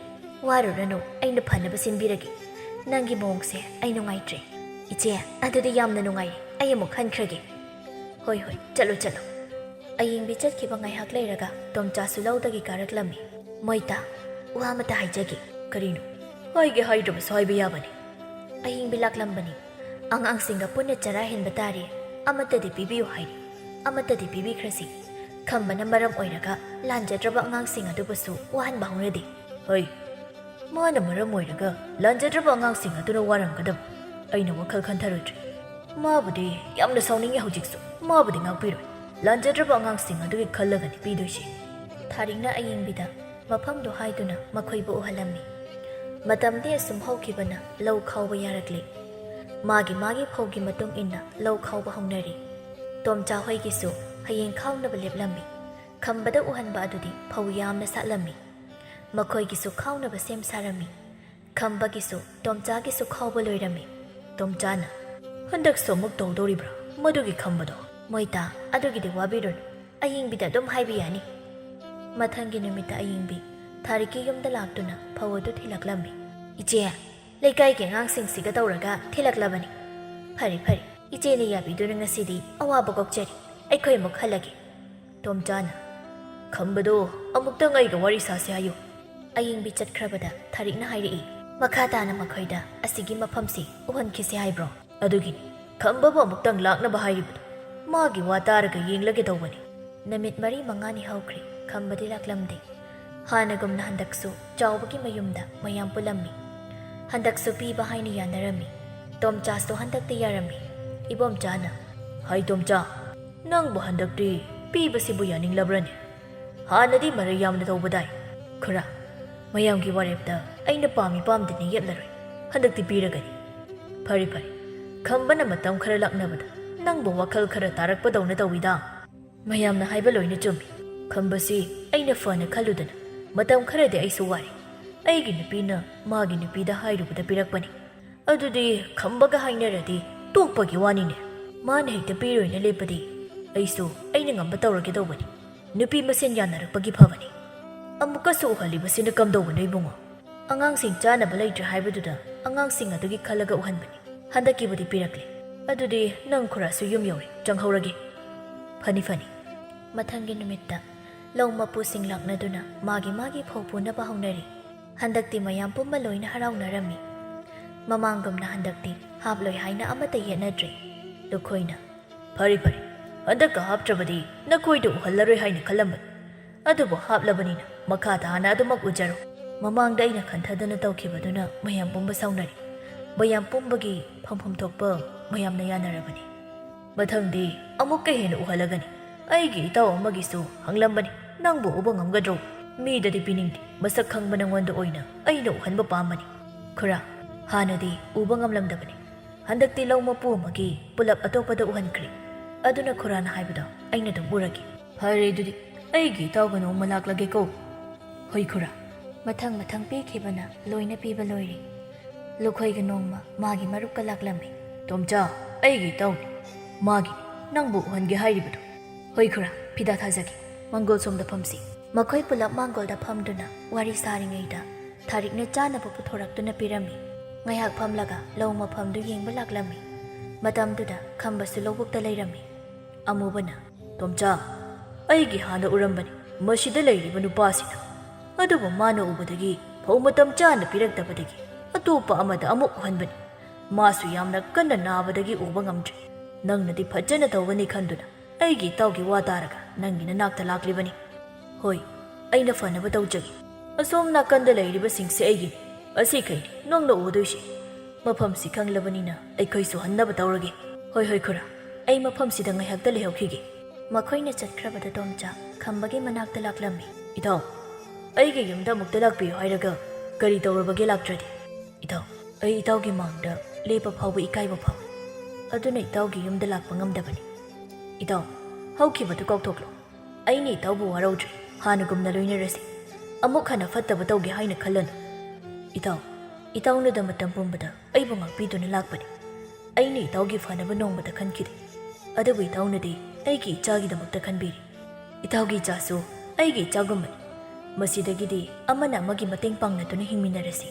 ꯋꯥꯔꯨꯔꯅꯨ, ꯑꯩꯅ ꯐꯅꯕ ꯁꯤꯟꯕꯤꯔꯒꯦ꯫ ꯅꯪꯒꯤ ꯃꯑꯣꯡꯁꯦ ꯑꯩ ꯅꯨꯡꯉꯥꯏꯇ꯭ꯔꯦ꯫" "ꯏꯆꯦ, ꯑꯗꯨꯗꯤ ꯌꯥꯝꯅ ꯅꯨꯡꯉꯥꯏꯔꯦ꯫ ꯑꯩ ꯑꯃꯨꯛ ꯍꯟꯈ꯭ꯔꯒꯦ꯫" "ꯍꯣꯏ, ꯍꯣꯏ, ꯆꯠꯂꯣ, ꯆꯠꯂꯣ꯫" ꯑꯌꯤꯡꯕꯤ ꯆꯠꯈꯤꯕ ꯉꯥꯏꯍꯥꯛ ꯂꯩꯔꯒ ꯇꯣꯝꯆꯥꯁꯨ ꯂꯧꯗꯒꯤ ꯀꯥꯔꯛꯂꯝꯃꯤ꯫ "ꯃꯣꯏꯇꯥ, ꯋꯥ ꯑꯃꯇ ꯍꯥꯏꯖꯒꯦ꯫" "ꯀꯔꯤꯅꯣ?" "ꯍꯥꯏꯒꯦ ꯍꯥꯏꯗ꯭ꯔꯕꯁꯨ ꯍꯥꯏꯕ ꯌꯥꯕꯅꯤ꯫" "ꯑꯌꯤꯡꯕꯤ ꯂꯥꯛꯂꯝꯕꯅꯤ꯫ ꯑꯉꯥꯡꯁꯤꯡꯒ ꯄꯨꯟꯅ ꯆꯔꯥ ꯍꯦꯟꯕ ꯇꯥꯔꯦ꯫ ꯑꯃꯠꯇꯗꯤ ꯄꯤꯕꯤꯌꯨ ꯍꯥꯏꯔꯤ꯫ ꯑꯃꯠꯇꯗꯤ ꯄꯤꯕꯤꯈ꯭ꯔꯁꯤ꯫ ꯈꯝꯕꯅ ꯃꯔꯝ ꯑꯣꯏꯔꯒ ꯂꯥꯟꯖꯗ꯭ꯔꯕ ꯑꯉꯥꯡꯁꯤꯡ ꯑꯗꯨꯕꯨꯁꯨ ꯋꯥꯍꯟꯕ ꯍꯧꯅꯗꯦ꯫" "ꯍꯩ, ꯃꯥꯅ ꯃꯔꯝ ꯑꯣꯏꯔꯒ ꯂꯥꯟꯖꯗ꯭ꯔꯕ ꯑꯉꯥꯡꯁꯤꯡ ꯑꯗꯨꯅ ꯋꯥꯔꯝꯒꯗꯕ? ꯑꯩꯅ ꯋꯥꯈꯜ ꯈꯟꯊꯔꯨꯗ꯭ꯔꯦ꯫ ꯃꯥꯕꯨꯗꯤ ꯌꯥꯝꯅ ꯁꯥꯎꯅꯤꯡꯉꯤ ꯍꯧꯖꯤꯛꯁꯨ꯫ ꯃꯥꯕꯨꯗꯤ ꯉꯥꯛꯄꯤꯔꯣꯏ꯫ ꯂꯥꯟꯖꯗ꯭ꯔꯕ ꯑꯉꯥꯡꯁꯤꯡ ꯑꯗꯨꯒꯤ ꯈꯜꯂꯒꯅꯤ ꯄꯤꯗꯣꯏꯁꯤ꯫" ꯊꯥꯔꯤꯛꯅ ꯑꯌꯤꯡꯕꯤꯗ ꯃꯐꯝꯗꯨ ꯍꯥꯏꯗꯨꯅ ꯃꯈꯣꯏꯕꯨ ꯎꯍꯜꯂꯝꯃꯤ꯫ ꯃꯇꯝꯗꯤ ꯑꯁꯨꯝ ꯍꯧꯈꯤꯕꯅ ꯂꯧ ꯈꯥꯎꯕ ꯌꯥꯔꯛꯂꯦ꯫ ꯃꯥꯒꯤ ꯃꯥꯒꯤ ꯐꯧꯒꯤ ꯃꯇꯨꯡ ꯏꯟꯅ ꯂꯧ ꯈꯥꯎꯕ ꯍꯧꯅꯔꯦ꯫ ꯇꯣꯝꯆꯥ ꯍꯣꯏꯒꯤꯁꯨ ꯍꯌꯦꯡ ꯈꯥꯎꯅꯕ ꯂꯦꯞꯂꯝꯃꯤ꯫ ꯈꯝꯕꯗ ꯎꯍꯟꯕ ꯑꯗꯨꯗꯤ ꯐꯧ ꯌꯥꯝꯅ ꯁꯥꯠꯂꯝꯃꯤ꯫ ꯃꯈꯣꯏꯒꯤꯁꯨ ꯈꯥꯎꯅꯕ ꯁꯦꯝ ꯁꯥꯔꯝꯃꯤ꯫ ꯈꯝꯕꯒꯤꯁꯨ ꯇꯣꯝꯆꯥꯒꯤꯁꯨ ꯈꯥꯎꯕ ꯂꯣꯏꯔꯝꯃꯤ꯫ ꯇꯣꯝꯆꯥꯅ, "ꯍꯟꯗꯛꯁꯨ ꯑꯃꯨꯛ ꯇꯧꯗꯧꯔꯤꯕ꯭ꯔꯥ ꯃꯗꯨꯒꯤ ꯈꯝꯕꯗꯣ?" "ꯃꯣꯏꯇꯥ, ꯑꯗꯨꯒꯤꯗꯤ ꯋꯥꯕꯤꯔꯨꯅꯨ, ꯑꯌꯤꯡꯕꯤꯗ ꯑꯗꯨꯝ ꯍꯥꯏꯕ ꯌꯥꯅꯤ"꯫ ꯃꯊꯪꯒꯤ ꯅꯨꯃꯤꯠꯇ ꯑꯌꯤꯡꯕꯤ ꯊꯥꯔꯤꯛꯀꯤ ꯌꯨꯝꯗ ꯂꯥꯛꯇꯨꯅ ꯐꯧ ꯑꯗꯨ ꯊꯤꯜꯂꯛꯂꯝꯃꯤ꯫ "ꯏꯆꯦ, ꯂꯩꯀꯥꯏꯒꯤ ꯑꯉꯥꯡꯁꯤꯡꯁꯤꯒ ꯇꯧꯔꯒ ꯊꯤꯜꯂꯛꯂꯕꯅꯤ꯫ ꯐꯔꯦ ꯐꯔꯦ, ꯏꯆꯦꯅ ꯌꯥꯕꯤꯗꯨꯅ ꯉꯁꯤꯗꯤ ꯑꯋꯥꯕ ꯀꯣꯛꯆꯔꯤ꯫ ꯑꯩꯈꯣꯏ ꯑꯃꯨꯛ ꯍꯜꯂꯒꯦ"꯫ ꯇꯣꯝꯆꯥꯅ, "ꯈꯝꯕꯗꯣ, ꯑꯃꯨꯛꯇꯪ ꯑꯩꯒ ꯋꯥꯔꯤ ꯁꯥꯁꯦ ꯍꯥꯏꯌꯨ"꯫ ꯑꯌꯤꯡꯕꯤ ꯆꯠꯈ꯭ꯔꯕꯗ ꯊꯥꯔꯤꯛꯅ ꯍꯥꯏꯔꯛꯏ, "ꯃꯈꯥ ꯇꯥꯅ ꯃꯈꯣꯏꯗ ꯑꯁꯤꯒꯤ ꯃꯐꯝꯁꯤ ꯎꯍꯟꯈꯤꯁꯦ ꯍꯥꯏꯕ꯭ꯔꯣ?" "ꯑꯗꯨꯒꯤꯅꯤ ꯈꯝꯕꯕꯨ ꯑꯃꯨꯛꯇꯪ ꯂꯥꯛꯅꯕ ꯍꯥꯏꯔꯤꯕꯗꯣ꯫ ꯃꯥꯒꯤ ꯋꯥ ꯇꯥꯔꯒ ꯌꯦꯡꯂꯒꯦ ꯇꯧꯕꯅꯤ"꯫ ꯅꯨꯃꯤꯠ ꯃꯔꯤ ꯃꯉꯥꯅꯤ ꯍꯧꯈ꯭ꯔꯦ, ꯈꯝꯕꯗꯤ ꯂꯥꯛꯂꯝꯗꯦ꯫ ꯍꯥꯟꯅꯒꯨꯝꯅ ꯍꯟꯗꯛꯁꯨ ꯆꯥꯎꯕꯒꯤ ꯃꯌꯨꯝꯗ ꯃꯌꯥꯝ ꯄꯨꯜꯂꯝꯃꯤ꯫ ꯍꯟꯗꯛꯁꯨ ꯄꯤꯕ ꯍꯥꯏꯅ ꯌꯥꯅꯔꯝꯃꯤ꯫ ꯇꯣꯝꯆꯥꯁꯨ ꯍꯟꯗꯛꯇꯤ ꯌꯥꯔꯝꯃꯤ꯫ ꯏꯕꯣꯝꯆꯥꯅ, "ꯍꯥꯏ ꯇꯣꯝꯆꯥ, ꯅꯪꯕꯨ ꯍꯟꯗꯛꯇꯤ ꯄꯤꯕꯁꯤꯕꯨ ꯌꯥꯅꯤꯡꯂꯕ꯭ꯔꯅꯦ? ꯍꯥꯟꯅꯗꯤ ꯃꯔꯩ ꯌꯥꯝꯅ ꯇꯧꯕꯗꯥꯏ"꯫ "ꯈꯨꯔꯥ, ꯃꯌꯥꯝꯒꯤ ꯋꯥꯔꯦꯞꯇ ꯑꯩꯅ ꯄꯥꯝꯃꯤ ꯄꯥꯝꯗꯦꯅ ꯌꯦꯠꯂꯔꯣꯏ꯫ ꯍꯟꯗꯛꯇꯤ ꯄꯤꯔꯒꯅꯤ"꯫ "ꯐꯔꯦ ꯐꯔꯦ, ꯈꯝꯕꯅ ꯃꯇꯝ ꯈꯔ ꯂꯥꯛꯅꯕꯗ ꯅꯪꯕꯨ ꯋꯥꯈꯜ ꯈꯔ ꯇꯥꯔꯛꯄꯗꯧꯅ ꯇꯧꯏꯗ"꯫ "ꯃꯌꯥꯝꯅ ꯍꯥꯏꯕ ꯂꯣꯏꯅ ꯆꯨꯝꯃꯤ꯫ ꯈꯝꯕꯁꯤ ꯑꯩꯅ ꯐꯅ ꯈꯜꯂꯨꯗꯅ ꯃꯇꯝ ꯈꯔꯗꯤ ꯑꯩꯁꯨ ꯋꯥꯔꯦ꯫ ꯑꯩꯒꯤ ꯅꯨꯄꯤꯅ ꯃꯥꯒꯤ ꯅꯨꯄꯤꯗ ꯍꯥꯏꯔꯨꯕꯗ ꯄꯤꯔꯛꯄꯅꯤ꯫ ꯑꯗꯨꯗꯤ ꯈꯝꯕꯒ ꯍꯥꯏꯅꯔꯗꯤ ꯇꯣꯛꯄꯒꯤ ꯋꯥꯅꯤꯅꯦ꯫ ꯃꯥꯅ ꯍꯦꯛꯇ ꯄꯤꯔꯣꯏꯅ ꯂꯦꯞꯄꯗꯤ ꯑꯩꯁꯨ ꯑꯩꯅ ꯉꯝꯕ ꯇꯧꯔꯒꯦ ꯇꯧꯕꯅꯤ꯫ ꯅꯨꯄꯤ ꯃꯁꯦꯟ ꯌꯥꯅꯔꯛꯄꯒꯤ ꯐꯕꯅꯤ꯫ ꯑꯃꯨꯛꯀꯁꯨ ꯎꯍꯜꯂꯤꯕꯁꯤꯅ ꯀꯝꯗꯧꯕꯅꯣ ꯏꯕꯨꯡꯉꯣ?" "ꯑꯉꯥꯡꯁꯤꯡ ꯆꯥꯅꯕ ꯂꯩꯇ꯭ꯔꯦ ꯍꯥꯏꯕꯗꯨꯗ ꯑꯉꯥꯡꯁꯤꯡ ꯑꯗꯨꯒꯤ ꯈꯜꯂꯒ ꯎꯍꯟꯕꯅꯤ꯫ ꯍꯟꯗꯛꯀꯤꯕꯨꯗꯤ ꯄꯤꯔꯛꯂꯦ꯫ ꯑꯗꯨꯗꯤ ꯅꯪ ꯈꯨꯔꯥꯁꯨ ꯌꯨꯝ ꯌꯧꯔꯦ, ꯆꯪꯍꯧꯔꯒꯦ"꯫ "ꯐꯅꯤ ꯐꯅꯤ"꯫ ꯃꯊꯪꯒꯤ ꯅꯨꯃꯤꯠꯇ ꯂꯧ ꯃꯄꯨꯁꯤꯡ ꯂꯥꯛꯅꯗꯨꯅ ꯃꯥꯒꯤ ꯃꯥꯒꯤ ꯐꯧ ꯄꯨꯅꯕ ꯍꯧꯅꯔꯤ꯫ ꯍꯟꯗꯛꯇꯤ ꯃꯌꯥꯝ ꯄꯨꯝꯕ ꯂꯣꯏꯅ ꯍꯔꯥꯎꯅꯔꯝꯃꯤ꯫ ꯃꯃꯥꯡꯒꯨꯝꯅ ꯍꯟꯗꯛꯇꯤ ꯍꯥꯞꯂꯣꯏ ꯍꯥꯏꯅ ꯑꯃꯠꯇ ꯌꯦꯠꯅꯗ꯭ꯔꯦ꯫ ꯂꯨꯈꯣꯏꯅ, "ꯐꯔꯦ ꯐꯔꯦ, ꯍꯟꯗꯛꯀ ꯍꯥꯞꯇ꯭ꯔꯕꯗꯤ ꯅꯈꯣꯏꯗ ꯎꯍꯜꯂꯔꯣꯏ ꯍꯥꯏꯅ ꯈꯜꯂꯝꯕꯅꯤ꯫ ꯑꯗꯨꯕꯨ ꯍꯥꯞꯂꯕꯅꯤꯅ ꯃꯈꯥ ꯇꯥꯅ ꯑꯗꯨꯃꯛ ꯎꯖꯔꯣ"꯫ ꯃꯃꯥꯡꯗ ꯑꯩꯅ ꯈꯟꯊꯗꯅ ꯇꯧꯈꯤꯕꯗꯨꯅ ꯃꯌꯥꯝ ꯄꯨꯝꯕ ꯁꯥꯎꯅꯔꯤ꯫ ꯃꯌꯥꯝ ꯄꯨꯝꯕꯒꯤ ꯐꯝꯐꯝ ꯊꯣꯛꯄ ꯃꯌꯥꯝꯅ ꯌꯥꯅꯔꯕꯅꯤ꯫ "ꯃꯊꯪꯗꯤ ꯑꯃꯨꯛꯀ ꯍꯦꯟꯅ ꯎꯍꯜꯂꯒꯅꯤ꯫ ꯑꯩꯒꯤ ꯏꯇꯥꯎ ꯑꯃꯒꯤꯁꯨ ꯍꯪꯂꯝꯕꯅꯤ, ꯅꯪꯕꯨ ꯎꯕ ꯉꯝꯒꯗ꯭ꯔꯣ? ꯃꯤꯗꯗꯤ ꯄꯤꯅꯤꯡꯗꯦ, ꯃꯁꯛ ꯈꯪꯕ ꯅꯉꯣꯟꯗ ꯑꯣꯏꯅ ꯑꯩꯅ ꯎꯍꯟꯕ ꯄꯥꯝꯕꯅꯤ"꯫ ꯈꯨꯔꯥ, ꯍꯥꯟꯅꯗꯤ ꯎꯕ ꯉꯝꯂꯝꯗꯕꯅꯤ꯫ ꯍꯟꯗꯛꯇꯤ ꯂꯧ ꯃꯄꯨ ꯑꯃꯒꯤ ꯄꯨꯂꯞ ꯑꯇꯣꯞꯄꯗ ꯎꯍꯟꯈ꯭ꯔꯦ꯫ ꯑꯗꯨꯅ ꯈꯨꯔꯥꯅ ꯍꯥꯏꯕꯗꯣ ꯑꯩꯅ ꯑꯗꯨꯝ ꯎꯔꯒꯦ꯫ "ꯐꯔꯦ, ꯑꯗꯨꯗꯤ ꯑꯩꯒꯤ ꯏꯇꯥꯎꯒ ꯅꯣꯡꯃ ꯂꯥꯛꯂꯒꯦꯀꯣ"꯫ "ꯍꯣꯏ ꯈꯨꯔꯥ"꯫ ꯃꯊꯪ ꯃꯊꯪ ꯄꯤꯈꯤꯕꯅ ꯂꯣꯏꯅ ꯄꯤꯕ ꯂꯣꯏꯔꯦ꯫ ꯂꯨꯈꯣꯏꯒ ꯅꯣꯡꯃ ꯃꯥꯒꯤ ꯃꯔꯨꯞꯀ ꯂꯥꯛꯂꯝꯃꯤ꯫ "ꯇꯣꯝꯆꯥ, ꯑꯩꯒꯤ ꯏꯇꯥꯎꯅꯤ꯫ ꯃꯥꯒꯤꯅꯤ ꯅꯪꯕꯨ ꯎꯍꯟꯒꯦ ꯍꯥꯏꯔꯤꯕꯗꯨ꯫ ꯍꯣꯏ ꯈꯨꯔꯥ, ꯐꯤꯗꯥ ꯊꯥꯖꯒꯦ꯫ ꯃꯪꯒꯣꯜ ꯁꯣꯝꯗ ꯐꯝꯁꯤ꯫" ꯃꯈꯣꯏ ꯄꯨꯂꯞ ꯃꯥꯡꯒꯣꯜꯗ ꯐꯝꯗꯨꯅ ꯋꯥꯔꯤ ꯁꯥꯔꯤꯉꯩꯗ ꯊꯥꯔꯤꯛꯅ ꯆꯥꯅꯕ ꯄꯨꯊꯣꯔꯛꯇꯨꯅ ꯄꯤꯔꯝꯃꯤ꯫ ꯉꯥꯏꯍꯥꯛ ꯐꯝꯂꯒ ꯂꯧ ꯃꯐꯝꯗꯨ ꯌꯦꯡꯕ ꯂꯥꯛꯂꯝꯃꯤ꯫ ꯃꯇꯝꯗꯨꯗ ꯈꯝꯕꯁꯨ ꯂꯧꯕꯨꯛꯇ ꯂꯩꯔꯝꯃꯤ꯫ ꯑꯃꯨꯕꯅ, "ꯇꯣꯝꯆꯥ, ꯑꯩꯒꯤ ꯍꯥꯟꯅ ꯎꯔꯝꯕꯅꯤ ꯃꯁꯤꯗ ꯂꯩꯔꯤꯕ ꯅꯨꯄꯥꯁꯤꯅ꯫ ꯑꯗꯨꯕꯨ ꯃꯥꯅ ꯎꯕꯗꯒꯤ ꯐꯧ ꯃꯇꯝ ꯆꯥꯅ ꯄꯤꯔꯛꯇꯕꯗꯒꯤ ꯑꯇꯣꯞꯄ ꯑꯃꯗ ꯑꯃꯨꯛ ꯎꯍꯟꯕꯅꯤ꯫ ꯃꯥꯁꯨ ꯌꯥꯝꯅ ꯀꯟꯅ ꯅꯥꯕꯗꯒꯤ ꯎꯕ ꯉꯝꯗ꯭ꯔꯦ꯫ ꯅꯪꯅꯗꯤ ꯐꯖꯅ ꯇꯧꯒꯅꯤ ꯈꯟꯗꯨꯅ ꯑꯩꯒꯤ ꯏꯇꯥꯎꯒꯤ ꯋꯥ ꯇꯥꯔꯒ ꯅꯪꯒꯤ ꯅꯅꯥꯛꯇ ꯂꯥꯛꯂꯤꯕꯅꯤ꯫ ꯍꯣꯏ, ꯑꯩꯅ ꯐꯅꯕ ꯇꯧꯖꯒꯦ꯫ ꯑꯁꯣꯝ ꯅꯥꯀꯟꯗ ꯂꯩꯔꯤꯕꯁꯤꯡꯁꯦ ꯑꯩꯒꯤꯅꯤ꯫ ꯑꯁꯤꯈꯩꯅꯤ ꯅꯪꯅ ꯎꯗꯣꯏꯁꯦ꯫ ꯃꯐꯝꯁꯤ ꯈꯪꯂꯕꯅꯤꯅ ꯑꯩꯈꯣꯏꯁꯨ ꯍꯟꯅꯕ ꯇꯧꯔꯒꯦ꯫" "ꯍꯣꯏ, ꯍꯣꯏ ꯈꯨꯔꯥ, ꯑꯩ ꯃꯐꯝꯁꯤꯗ ꯉꯥꯏꯍꯥꯛꯇ ꯂꯩꯍꯧꯈꯤꯒꯦ꯫" ꯃꯈꯣꯏꯅ ꯆꯠꯈ꯭ꯔꯕꯗ ꯇꯣꯝꯆꯥ ꯈꯝꯕꯒꯤ ꯃꯅꯥꯛꯇ ꯂꯥꯛꯂꯝꯃꯤ꯫ "ꯏꯇꯥꯎ, ꯑꯩꯒꯤ ꯌꯨꯝꯗ ꯑꯃꯨꯛꯇ ꯂꯥꯛꯄꯤꯌꯨ ꯍꯥꯏꯔꯒ ꯀꯔꯤ ꯇꯧꯔꯕꯒꯦ ꯂꯥꯛꯇ꯭ꯔꯗꯤ?" "ꯏꯇꯥꯎ, ꯑꯩ ꯏꯇꯥꯎꯒꯤ ꯃꯥꯡꯗ ꯂꯦꯞꯄ ꯐꯥꯎꯕ ꯏꯀꯥꯏꯕ ꯐꯥꯎꯏ꯫ ꯑꯗꯨꯅ ꯏꯇꯥꯎꯒꯤ ꯌꯨꯝꯗ ꯂꯥꯛꯄ ꯉꯝꯗꯕꯅꯤ꯫ ꯏꯇꯥꯎ, ꯍꯧꯈꯤꯕꯗꯨ ꯀꯥꯎꯊꯣꯛꯂꯣ꯫ ꯑꯩꯅ ꯏꯇꯥꯎꯕꯨ ꯋꯥꯔꯧꯗ꯭ꯔꯦ꯫ ꯍꯥꯟꯅꯒꯨꯝꯅ ꯂꯣꯏꯅꯔꯁꯤ꯫ ꯑꯃꯨꯛ ꯍꯟꯅ ꯐꯠꯇꯕ ꯇꯧꯒꯦ ꯍꯥꯏꯅ ꯈꯜꯂꯅꯨ꯫ ꯏꯇꯥꯎ, ꯏꯇꯥꯎꯅꯗ ꯃꯇꯝ ꯄꯨꯝꯕꯗ ꯑꯩꯕꯨ ꯉꯥꯛꯄꯤꯗꯨꯅ ꯂꯥꯛꯄꯅꯤ꯫ ꯑꯩꯅ ꯏꯇꯥꯎꯒꯤ ꯐꯅꯕ ꯅꯣꯡꯃꯇ ꯈꯟꯈꯤꯗꯦ꯫ ꯑꯗꯨꯕꯨ ꯏꯇꯥꯎꯅꯗꯤ ꯑꯩꯒꯤ ꯏꯆꯥꯒꯤꯗꯃꯛꯇ ꯈꯟꯕꯤꯔꯤ꯫ ꯏꯇꯥꯎꯒꯤ ꯏꯆꯥꯁꯨ ꯑꯩꯒꯤ ꯏꯆꯥꯒꯨꯝꯕꯅꯤ꯫ ꯃꯁꯤꯗꯒꯤꯗꯤ ꯑꯃꯅ ꯑꯃꯒꯤ ꯃꯇꯦꯡ ꯄꯥꯡꯅꯗꯨꯅ ꯍꯤꯡꯃꯤꯟꯅꯔꯁꯤ꯫"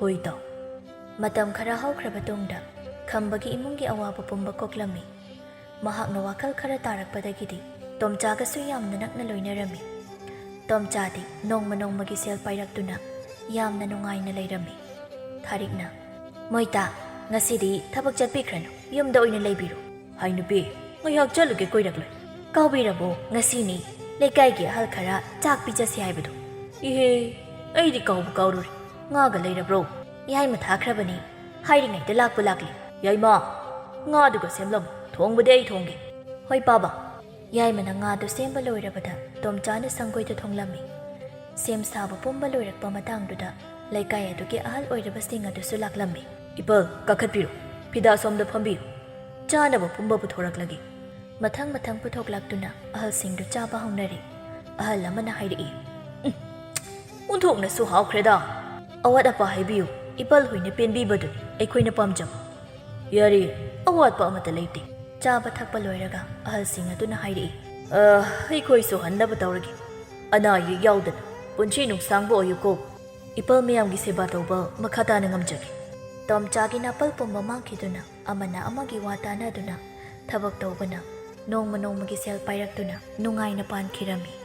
"ꯍꯣꯏ ꯏꯇꯥꯎ꯫" ꯃꯇꯝ ꯈꯔ ꯍꯧꯈ꯭ꯔꯕ ꯇꯨꯡꯗ ꯈꯝꯕꯒꯤ ꯏꯃꯨꯡꯒꯤ ꯑꯋꯥꯕ ꯄꯨꯝꯕ ꯀꯣꯛꯂꯝꯃꯤ꯫ ꯃꯍꯥꯛꯅ ꯋꯥꯈꯜ ꯈꯔ ꯇꯥꯔꯛꯄꯗꯒꯤꯗꯤ ꯇꯣꯝꯆꯥꯒꯁꯨ ꯌꯥꯝꯅ ꯅꯛꯅ ꯂꯣꯏꯅꯔꯝꯃꯤ꯫ ꯇꯣꯝꯆꯥꯗꯤ ꯅꯣꯡꯃ ꯅꯣꯡꯃꯒꯤ ꯁꯦꯜ ꯄꯥꯏꯔꯛꯇꯨꯅ ꯌꯥꯝꯅ ꯅꯨꯡꯉꯥꯏꯅ ꯂꯩꯔꯝꯃꯤ꯫ ꯊꯥꯔꯤꯛꯅ, "ꯃꯣꯏꯇꯥ, ꯉꯁꯤꯗꯤ ꯊꯕꯛ ꯆꯠꯄꯤꯈ꯭ꯔꯅꯨ, ꯌꯨꯝꯗ ꯑꯣꯏꯅ ꯂꯩꯕꯤꯔꯣ꯫" "ꯍꯥꯏ ꯅꯨꯄꯤ, ꯉꯥꯏꯍꯥꯛ ꯆꯠꯂꯨꯒꯦ ꯀꯣꯏꯔꯛꯂꯣꯏ꯫" "ꯀꯥꯎꯕꯤꯔꯕꯣ, ꯉꯁꯤꯅꯤ ꯂꯩꯀꯥꯏꯒꯤ ꯑꯍꯜ ꯈꯔ ꯆꯥꯛ ꯄꯤꯖꯁꯤ ꯍꯥꯏꯕꯗꯣ?" "ꯏꯍꯦ, ꯑꯩꯗꯤ ꯀꯥꯎꯕꯨ ꯀꯥꯎꯔꯨꯔꯦ꯫ ꯉꯥꯒ ꯂꯩꯔꯕ꯭ꯔꯣ?" "ꯌꯥꯏꯃ ꯊꯥꯈ꯭ꯔꯕꯅꯤ, ꯍꯥꯏꯔꯤꯉꯩꯗ ꯂꯥꯛꯄꯨ ꯂꯥꯛꯂꯤ꯫" "ꯌꯥꯏꯃ, ꯉꯥꯗꯨꯒ ꯁꯦꯝꯂꯝꯃꯨ, ꯊꯣꯡꯕꯗꯤ ꯑꯩ ꯊꯣꯡꯒꯦ꯫" "ꯍꯣꯏ ꯄꯥꯕ꯫" ꯌꯥꯏꯃꯅ ꯉꯥꯗꯨ ꯁꯦꯝꯕ ꯂꯣꯏꯔꯕꯗ ꯇꯣꯝꯆꯥꯅ ꯁꯪꯒꯣꯏꯗ ꯊꯣꯡꯂꯝꯃꯤ꯫ ꯁꯦꯝ ꯁꯥꯕ ꯄꯨꯝꯕ ꯂꯣꯏꯔꯛꯄ ꯃꯇꯥꯡꯗꯨꯗ ꯂꯩꯀꯥꯏ ꯑꯗꯨꯒꯤ ꯑꯍꯜ ꯑꯣꯏꯔꯕꯁꯤꯡ ꯑꯗꯨꯁꯨ ꯂꯥꯛꯂꯝꯃꯤ꯫ "ꯏꯄꯜ, ꯀꯥꯈꯠꯄꯤꯔꯣ, ꯐꯤꯗꯥ ꯁꯣꯝꯗ ꯐꯝꯕꯤꯌꯨ, ꯆꯥꯅꯕ ꯄꯨꯝꯕ ꯄꯨꯊꯣꯔꯛꯂꯒꯦ꯫" ꯃꯊꯪ ꯃꯊꯪ ꯄꯨꯊꯣꯛꯂꯛꯇꯨꯅ ꯑꯍꯜꯁꯤꯡꯗꯨ ꯆꯥꯕ ꯍꯧꯅꯔꯦ꯫ ꯑꯍꯜ ꯑꯃꯅ ꯍꯥꯏꯔꯛꯏ, "ꯎꯝ, ꯑꯣꯟꯊꯣꯛꯅꯁꯨ ꯍꯥꯎꯈ꯭ꯔꯦꯗ꯫ ꯑꯋꯥꯠ ꯑꯄꯥ ꯍꯥꯏꯕꯤꯌꯨ, ꯏꯄꯜ ꯍꯣꯏꯅ ꯄꯦꯟꯕꯤꯕꯗꯨꯅꯤ ꯑꯩꯈꯣꯏꯅ ꯄꯥꯝꯖꯕ꯫ ꯌꯥꯔꯦ, ꯑꯋꯥꯠꯄ ꯑꯃꯠꯇ ꯂꯩꯇꯦ꯫ ꯆꯥꯕ ꯊꯛꯄ ꯂꯣꯏꯔꯒ ꯑꯍꯜꯁꯤꯡ ꯑꯗꯨꯅ ꯍꯥꯏꯔꯛꯏ꯫ "ꯑ, ꯑꯩꯈꯣꯏꯁꯨ ꯍꯟꯅꯕ ꯇꯧꯔꯒꯦ꯫ ꯑꯅꯥ ꯑꯌꯦꯛ ꯌꯥꯎꯗꯅ ꯄꯨꯟꯁꯤ ꯅꯨꯡꯁꯥꯡꯕ ꯑꯣꯏꯌꯨꯀꯣ꯫ ꯏꯄꯜ ꯃꯌꯥꯝꯒꯤ ꯁꯦꯕꯥ ꯇꯧꯕ ꯃꯈꯥ ꯇꯥꯅ ꯉꯝꯖꯒꯦ꯫" ꯇꯣꯝꯆꯥꯒꯤ ꯅꯥꯄꯜ ꯄꯨꯝꯕ ꯃꯥꯡꯈꯤꯗꯨꯅ ꯑꯃꯅ ꯑꯃꯒꯤ ꯋꯥ ꯇꯥꯅꯗꯨꯅ ꯊꯕꯛ ꯇꯧꯕꯅ ꯅꯣꯡꯃ ꯅꯣꯡꯃꯒꯤ ꯁꯦꯜ ꯄꯥꯏꯔꯛꯇꯨꯅ ꯅꯨꯡꯉꯥꯏꯅ ꯄꯥꯟꯈꯤꯔꯝꯃꯤ꯫